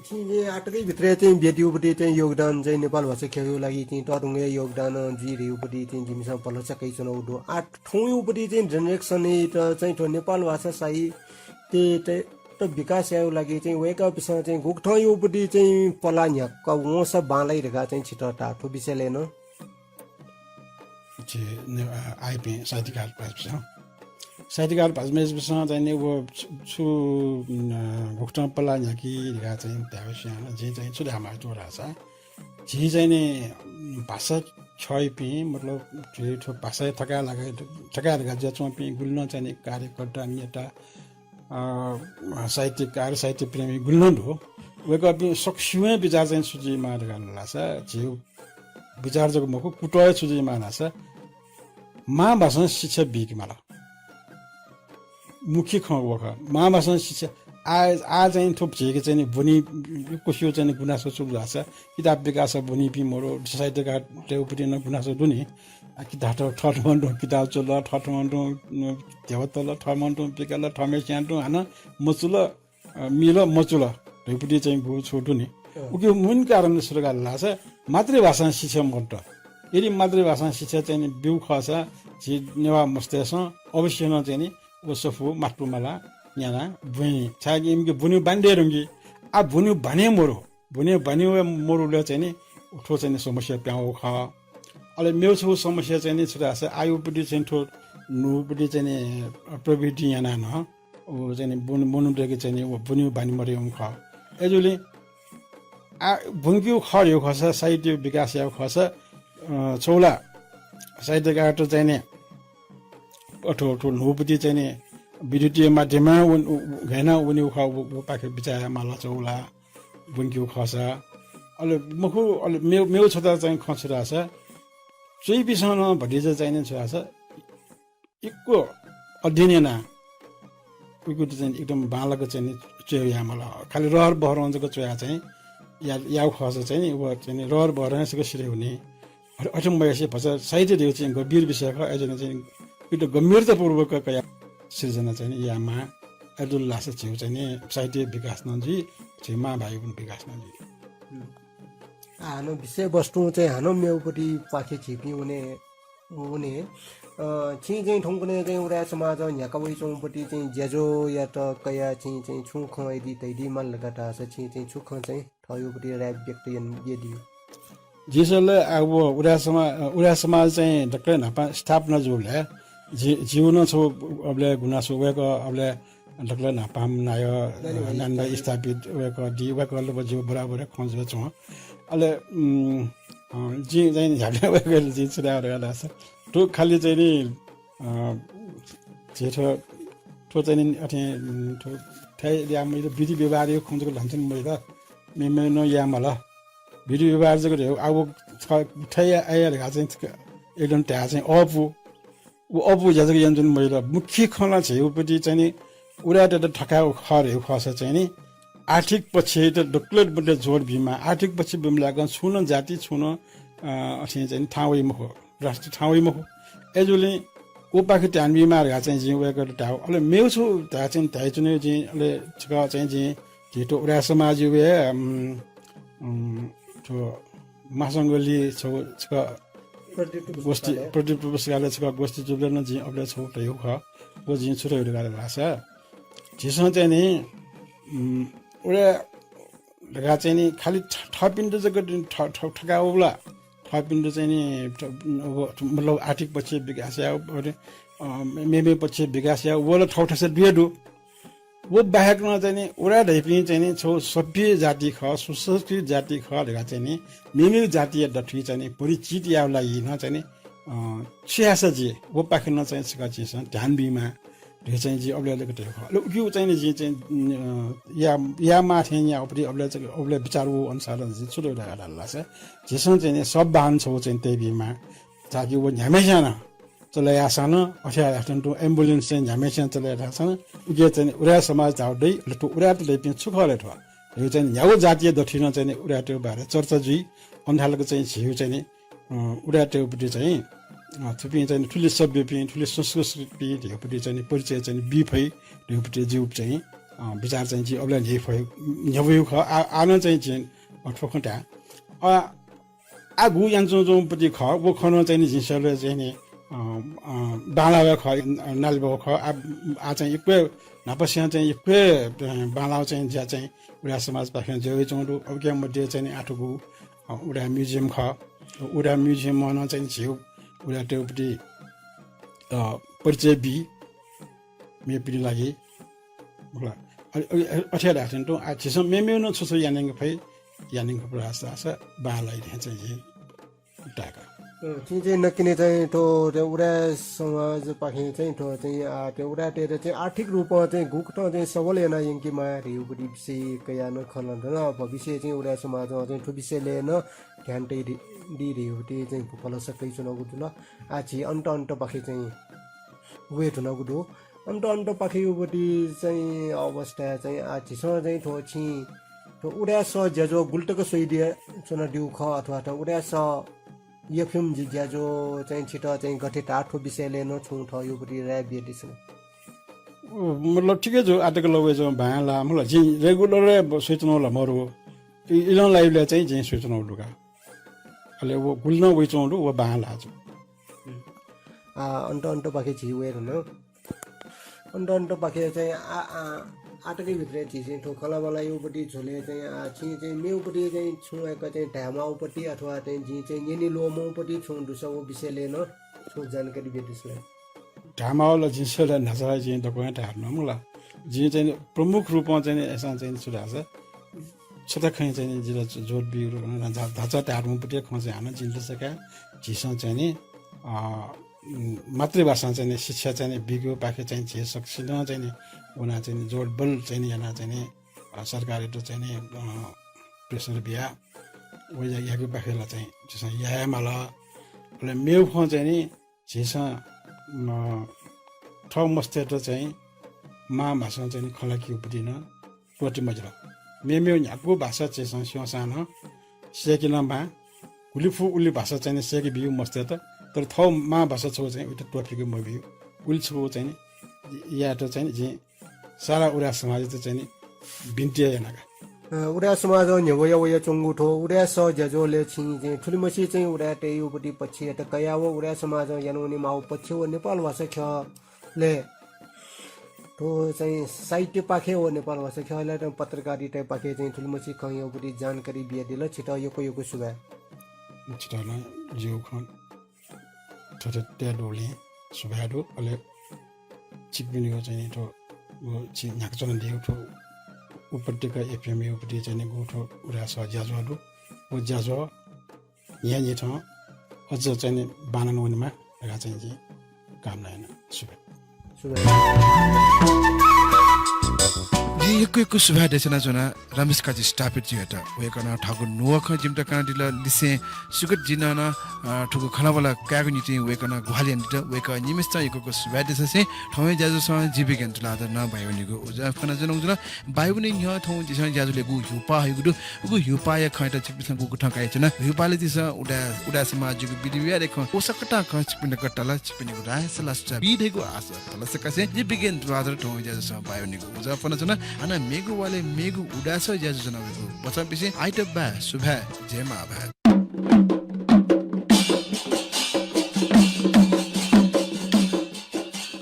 छिं जे आतकै भित्र चाहिँ ब्यतिउपति चाहिँ योगदान चाहिँ नेपाल भाषा ख्यःयु लागि चाहिँ ततुंगे योगदान जुइ रे उपति चाहिँ जिमिसं पलचा कइ चुनौ दु। आ थौं उपति चाहिँ जनरेक्सन त चाहिँ थ्व नेपाल भाषा साहित्य त, त विकास यायु लागि चाहिँ वय्कःपिसं चाहिँ गुकथं उपति चाहिँ पला न्ह्याक्क वंसा बांलाइ धका चाहिँ छित ता थ्व विषयले न। झी ने-, अ, आइपिं साहित्यकार भाजपिसं, साहित्यकार भाजपिसं चाहिँ नि व छु, छु, अ, गुकथं पला न्ह्याकी धका चाहिँ धायु स्यान, जिं चाहिँ छु धायेमाः च्वरासा। झी चाहिँ नि, उम, भाषा छइपिं, मतलब, झी थ्व भाषा थका लागा, थका लागा जुयाच्वंपिं गुलिनं चाहिँ नि कार्यकर्ता, नेता, अ, साहित्यकार, साहित्य प्रेमी गुलिनं दु। वय्कःपिं सकसिवं विचार चाहिँ छु जुइमाः धका लासा, झी विचार जक मखु, कुतः हे छु जुइमाः धाःसा, मांभाषां शिक्षा बीके माल। मुख्य खँ व खः, मांभाषां शिक्षा। आ, आ चाहिँ थ्व झीके चाहिँ नि ब्वनी कुस्यु चाहिँ नि गुनासो छु धाःसा, किताब विकास ब्वनीपिं मरु, साहित्यकार तेउपति नं गुनासो दु नि। आ, किताब थः, थःथवं तुं किताब च्वल, थःथवं तुं, उम, धेबा तल, थःम्हं तुं पिकाल, थःम्हेस्यां तुं हानं मचुल, अ, मिल मचुल धइपति चाहिँ गु छु दु नि। अँ। उके मुन कारण सुरु गाल धाःसा मातृभाषां शिक्षा मन्त। यदि मातृभाषां शिक्षा चाहिँ नि ब्यू खःसा झी नेवाः मस्तय्सं अवश्य नं चाहिँ नि व सफू मातृमाला न्याना ब्वनी। छाय्कि इमिके ब्वनी बानी दयेधुंकी। आ ब्वनी बानी मरु। ब्वनी बानी व मरुले चाहिँ नि थ्व चाहिँ नि समस्या प्याउ खः। अले मेउ छगू समस्या चाहिँ नि छु धाःसा आयुपति चाहिँ थ्व न्हूपति चाहिँ नि प्रवृत्ति याना न। व चाहिँ नि बुन-, मनूतय्के चाहिँ नि व ब्वनी बानी मदयेगु खः। अय्जूगुलिं आ, ब्वंकेगु खः धइगु खःसा, साहित्य विकास यायेगु खःसा, अ, छगू ला साहित्यकारत चाहिँ नि अथवा, अथवा न्हूपति चाहिँ नि विद्युतीय माध्यमं वन-, उ-, उ-, घय्ना वनीगु खः, व, व पाखे बिचाः याये माल छगू ला ब्वंकेगु खःसा। अले मखु, अले मेउ, मेउ छता चाहिँ खँ छु धाःसा, च्वइपिसं नं भतिचा चाहिँ नि छु धाःसा, इक्व अध्ययन याना, उइकुत चाहिँ एकदम बांलाक चाहिँ नि च्वय् याये माल। खालि रहर बहरं जक च्वया चाहिँ या-, याउ खःसा चाहिँ नि व चाहिँ नि रहर बहरं जक सिधय् हुने। अथे, अथे मयासे भचा साहित्य धइगु चाहिँ गम्भीर विषय खः, अय्जूगुलिं चाहिँ एकदम गम्भीरतापूर्वक कया सिर्जना चाहिँ नि यायेमाः। अय्जूगुलिं लासा झीगु चाहिँ नि साहित्य विकास नं जुइ, झी मां भाइपिनि विकास नं जुइ। हुँ। आ, हानं विषयवस्तु चाहिँ हानं मेउपति पाखे झीपिं वने, वने। अ, छिं चाहिँ थौंकन्हय् चाहिँ उराय् समाजं न्ह्याका वइच्वंपति चाहिँ ज्याझ्वःयात कयाः छिं चाहिँ छुं खँ यदि धयादी माल धकाः धाःसा छिं चाहिँ छु खँ चाहिँ थःगुपति राय व्यक्त यान-, यादी? जिं स्वल, आ, व उराय् समा-, अ, उराय् समाज चाहिँ दकलय् न्हापां स्थापना जूबलय् जि-, जिगु नं छगू अबलय् गुनासो वय्कः अबलय् दकलय् न्हापां नायः, नान्दा स्थापित वय्कः दी, वय्कःले व जिगु बराबर खँ जुयाच्वं। अले, उम्, अ, जिं चाहिँ न्ह्याबलें वय्कःले जिं छु धाये धकाः धाःसा, थ्व खालि चाहिँ नि, अ, झी थ्व, थ्व चाहिँ नि अथे, उम्, थ्व थाय् याये मजिल, विधि व्यवहारया खँ जक ल्हानाच्वने मजिल, मेमेगु नं याये माल। विधि व्यवहार जक धयागु, आ, व छ थाय् आया धकाः चाहिँ एकदम धाये चाहिँ अःपु। व अःपु ज्या जक यानाच्वने मजिल। मुख्य खँ ला झीगुपति चाहिँ नि उराय्‌तय्त थकायेगु खः धयागु खःसा चाहिँ नि आर्थिक पक्षयात दकलय् मध्य जोड बीमाः। आर्थिक पक्ष बीम्ह लाकं छुं नं जाति, छुं नं, अ, अथे चाहिँ नि थाहां वइ मखु, राष्ट्र थाहां वइ मखु। अय्जूगुलिं व पाखे ध्यान बीमाः धकाः चाहिँ जिं वय्‌कःयात धायेगु। अले मेगु छगू धाये चाहिँ धाइच्वनेगु जिं, अले छकः चाहिँ जिं झीत उराय् समाजया, उम्, उम्, थ्व महासंघले छगू, छकः प्रतिनिधित्व गोष्ठी, पुस्तकालय। प्रतिनिधित्व पुस्तकालय छकः गोष्ठी जूबलय् नं जिं अबलय् छगू धयागु खः। व जिं छु धयागु धकाः धाःसा, झीसं चाहिँ नि, उम्, उराय् धकाः चाहिँ नि खालि थ-, थःपिन्त जक थ-, थ-, थकायेगु ला। थःपिन्त चाहिँ नि थ-, व, मतलब आर्थिक पक्ष विकास यायेगु, अ, मेमे पक्ष विकास यायेगु, व ला थःथःसा दुया दु। व बाहेक नं चाहिँ नि उराय् धइपिं चाहिँ नि छगू सभ्य जाति खः, सुसंस्कृत जाति खः धकाः चाहिँ नि मेमेगु जातिया दथुइ चाहिँ नि परिचित यायेगु लागि नं चाहिँ नि, अ, छु याःसा जुइ, व पाखे नं चाहिँ छकः झीसं ध्यान बीमाः धइगु चाहिँ जिं अबलय् लिक्क धयागु खः। अले उकियागु चाहिँ नि जिं चाहिँ, अ, या, यायेमाः थें यायेगुपति अबलय् चाहिँ, अबलय् विचार वःगु अनुसार जिं छु धयागु धकाः धाःसा, झीसं चाहिँ नि सभान छगू चाहिँ तयाबीमाः, ताकि व न्ह्याम्हेस्यां नं चले याःसां नं, अथे याःसां तुं ambulance चाहिँ न्ह्याम्हस्यां चले याःसां नं, उके चाहिँ उराय् समाज धाउ दइ, अले थ्व उराय्‌त दइपिं छु खः ले थ्व? धइगु चाहिँ न्ह्यागु जातीय दथुइ नं चाहिँ उराय्‌तय् बारे चर्चा जुइ। अन थालक चाहिँ झीगु चाहिँ, अ, उराय्‌तय्‌पति चाहिँ, अ, थुपिं चाहिँ थुलि सभ्यपिं, थुलि संस्कृतपिं धइगुपति चाहिँ परिचय चाहिँ बी फइ धइगुपति जिगु चाहिँ, अ, विचार चाहिँ जि अबलय् न्ह्यइ फइ, न्ह्यवयु खः। आ, आ नं चाहिँ जिं, अ, थ्व खँ धाये। अ, आ गु यानाच्वंच्वंपति खः, व खँ नं चाहिँ नि जिं सले चाहिँ नि, अ, अ, बांलाः वये खः, अ, नालिबाः खः। आ, आ चाहिँ यक्व न्हापासियां चाहिँ यक्व, अ, बांलाः चाहिँ ज्या चाहिँ उराय् समाजपाखें जुयाच्वंगु दु। अबके मध्ये चाहिँ नि आ थुगु, अ, उराय् museum खः। उराय् museum नं चाहिँ नि झीगु उराय्‌तय्‌पति, अ, परिचय बी। मेपिनि लागि, मखु ला? अ, अ, अ, अथे धाःसा तुं, आ, झीसं मेमेगु नं छु छु यानागु फइ, यानागु फइ धाःसा बांलाइ थें चाहिँ झी ताय्‌का। अ, छिं चाहिँ नकिने चाहिँ थ्व, थ्व उराय् समाजपाखें चाहिँ थ्व चाहिँ, आ, थ्व उराय्‌तय्‌त चाहिँ आर्थिक रूपं चाहिँ गुकथं चाहिँ सबल याना यंकेमाः धइगुपति विषय कयाः नं खँ ल्हानादिल। भविष्यय् चाहिँ उराय् समाजं चाहिँ थ्व विषयलय् नं ध्यान तयादी, दी धइगुपति चाहिँ भलसा कयाच्वनागु जुल। आ, झी अन्त अन्तपाखे चाहिँ वये धुनागु दु। अन्त अन्तपाखेगुपति चाहिँ अवस्थाय् चाहिँ, आ, झीसं चाहिँ थ्व छिं थ्व उराय् सः ज्याझ्वः गुलि तक स्वयादी च्वनादीगु खः अथवा थ्व उराय् सः यःपिं जि ज्याझ्वः चाहिँ छित चाहिँ गथे धाः थ्व विषयलय् नं छुं थःगुपति राय बियादिसँ। उ, मतलब, ठिकै जू, आः तक ला वयाच्वंगु बांलाः, मतलब, जिं regular हे ब-, स्वयाच्वनागु ला मरु। इ-, इलं लाइबलय् चाहिँ जिं स्वयाच्वनागु दु का। अले व गुलि नं वयाच्वंगु दु, व बांलाः जू। आ, अन्त अन्तपाखे झी वये धुन। अन्त अन्तपाखे चाहिँ आ, आ, आः तक भित्रय् झी चाहिँ थ्व खँल्हाबल्हायागुपति झ्वलय् चाहिँ, आ, छिं चाहिँ मेगुपति चाहिँ छुं वय्‌कः चाहिँ धायेमाःगुपति अथवा चाहिँ जिं चाहिँ न्यने ल्वःमंगुपति छुं दुसा व विषयलय् नं छुं जानकारी बियादिसँ ला। धायेमाःगु ला जिं सले न्हाचः जिं दक्वं हे धाये धुन, मखु ला। जिं चाहिँ प्रमुख रूपं चाहिँ नि अय्‌सां चाहिँ छु धाःसा छता खँय् चाहिँ नि जितः जोड बीगु ला, धा-, धाःसा धायेधुंगुपति खँ चाहिँ हानं जिं लसताय् का। झीसं चाहिँ नि, अ, उम्, मातृभाषां चाहिँ नि शिक्षा चाहिँ नि बीगु पाखे चाहिँ झी सकसिनं चाहिँ नि वनाः चाहिँ नि जोड बल चाहिँ नि यानाः चाहिँ नि, अ, सरकारयात चाहिँ नि, अ, pressure बियाः व या-, यागु पाखे ला चाहिँ झीसं याये माल। अले मेगु खँ चाहिँ नि झीसं, अ, थः मस्तय्‌त चाहिँ मांभाषां चाहिँ नि खँ ल्हाकेगुपति नं त्वःते मजिल। मेमेगु न्ह्यागु भाषा झीसं स्यंसां नं सय्‌के नं माः। गुलि फु उलि भाषा चाहिँ नि सय्‌के बीगु मस्तय्‌त, तर थः मांभाषा छगू चाहिँ उइत त्वःफिके मबीगु। उलि छगू चाहिँ नि यायेत चाहिँ नि जिं सारा उराय् समाजयात चाहिँ नि बिन्ति हे याना का। अ, उराय् समाजं न्ह्यब्वया वयाच्वंगु थ्व उराय् सः ज्याझ्वलय् छिं चाहिँ थुलिमछि चाहिँ उराय्‌तय्‌गुपति पक्षयात कयाः व उराय् समाजं याना वनेमाःगु पक्ष व नेपालभाषा ख्यलय् थ्व चाहिँ साहित्यपाखे व नेपालभाषा ख्यलय् त पत्रकारितापाखे चाहिँ थुलिमछि खँयागुपति जानकारी बियादिल। छितः यक्व यक्व सुभाय्। छितः नं जिगु खँ थथे तये दुबलय् सुभाय् दु। अले छिकपिनिगु चाहिँ नि थ्व, व छि न्ह्याका च्वनादीगु थ्व उपत्यका एफएमयागुपति चाहिँ नि गु थ्व उराय् सः ज्याझ्वः दु। व ज्याझ्वः न्हियान्हिथं अझ चाहिँ नि बांलाना वनेमा धकाः चाहिँ जिं कामना याना। सुभाय्। सुभाय्। जिं यक्व यक्व सुभाय् देछानाच्वना रमेश काजी स्थापितजुयात। वय्‌कलं थःगु नुगः खँ जिमित कनादिल, लिसें सुगत जिं नं, अ, थुगु खँल्हाबल्हा कायेगु निंतिं वय्‌कलं ग्वाहालि यानादिल। वय्‌कः निम्हसितं यक्व यक्व सुभाय् देछासें थौंया ज्याझ्वलय् जिपिं ज्ञानतुलाधर नं भाय्‌या निगू उजं फ्वनाच्वनागु जुल। भाय्‌या न्ह्यः थौं झीसं ज्याझ्वलय् गु ह्यूपाः हइगु दु, उगु ह्यूपाःया खँयात छिकपिन्सं गुकथं कयाच्वना, ह्यूपाःले झीसं उदाय्, उदाय् समाज जूगु विधि व्यवहारया खँ व सकतां खँ छिकपिन्त कताल, छिकपिनिगु राय सल्लाह सुझाव बी धइगु आशा। भलसा कासें जि विज्ञान तुलाधर थौं ज्याझ्वलय् भाय्‌या निगू उजं फ्वनाच्वना। हानं मेगु वालय् मेगु उदाय् सः ज्याझ्वलय् ज्वना वइगु बचा बिसें आइतबाः सुभाय्, जय मां भाय्।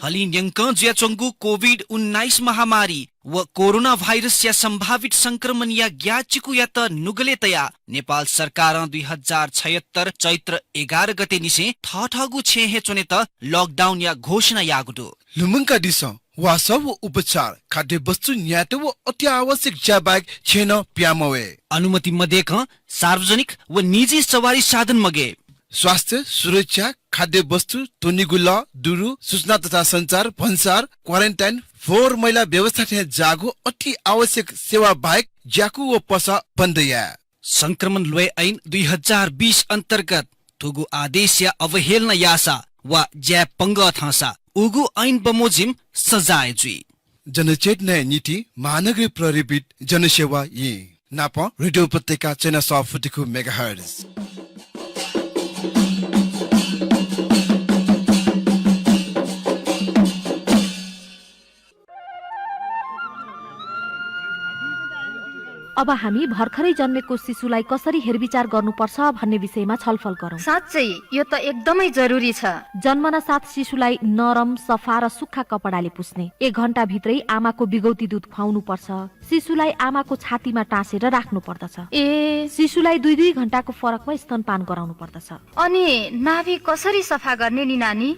हलिं न्यंकं जुयाच्वंगु कोभिड उन्नाइस महामारी व कोरोना भाइरसया सम्भावित संक्रमणया ग्याःचिकुयात नुगलय् तयाः नेपाल सरकारं दुई हजार छयत्तर चैत्र एघार गते निसें थःथःगु छेँय् हे च्वनेत लकडाउनया घोषणा याःगु दु। लुमंकादिसँ, वासः व उपचार, खाद्य वस्तु न्यायेत व अति आवश्यक ज्या बाहेक छेँय् नं पिहां मवये। अनुमति मदय्कं सार्वजनिक व निजी सवारी साधन मगे। स्वास्थ्य, सुरक्षा, खाद्य वस्तु, त्वनेगु लः, दुरु, सूचना तथा सञ्चार, भन्सार, क्वारेन्टाइन, फोहोर मैला व्यवस्था थें जाःगु अति आवश्यक सेवा बाहेक ज्याकू व पसः बन्द याये। संक्रमण ल्वय् ऐन दुई हजार बीस अन्तर्गत थुगु आदेशया अवहेलना याःसा वा ज्याय् पंगः थंसा उगु ऐन बमोजिम सजाय जुइ। जनचेतनाया निंतिं महानगरीय प्रहरीविद् जनसेवा येँ नाप रेडियो उपत्यका चय्न्हय् सः फुति खु megahertz। अब हामी भर्खरै जन्मेको शिशुलाई कसरी हेरविचार गर्नुपर्छ भन्ने विषयमा छलफल गरौँ। साँच्चै, यो त एकदमै जरुरी छ। जन्मनासाथ शिशुलाई नरम, सफा र सुक्खा कपडाले पुछ्ने। एक घण्टाभित्रै आमाको बिगौती दूध खुवाउनुपर्छ। शिशुलाई आमाको छातीमा टाँसेर राख्नुपर्दछ। ए। शिशुलाई दुई दुई घण्टाको फरकमा स्तनपान गराउनुपर्दछ। अनि नाभि कसरी सफा गर्ने नि नानी?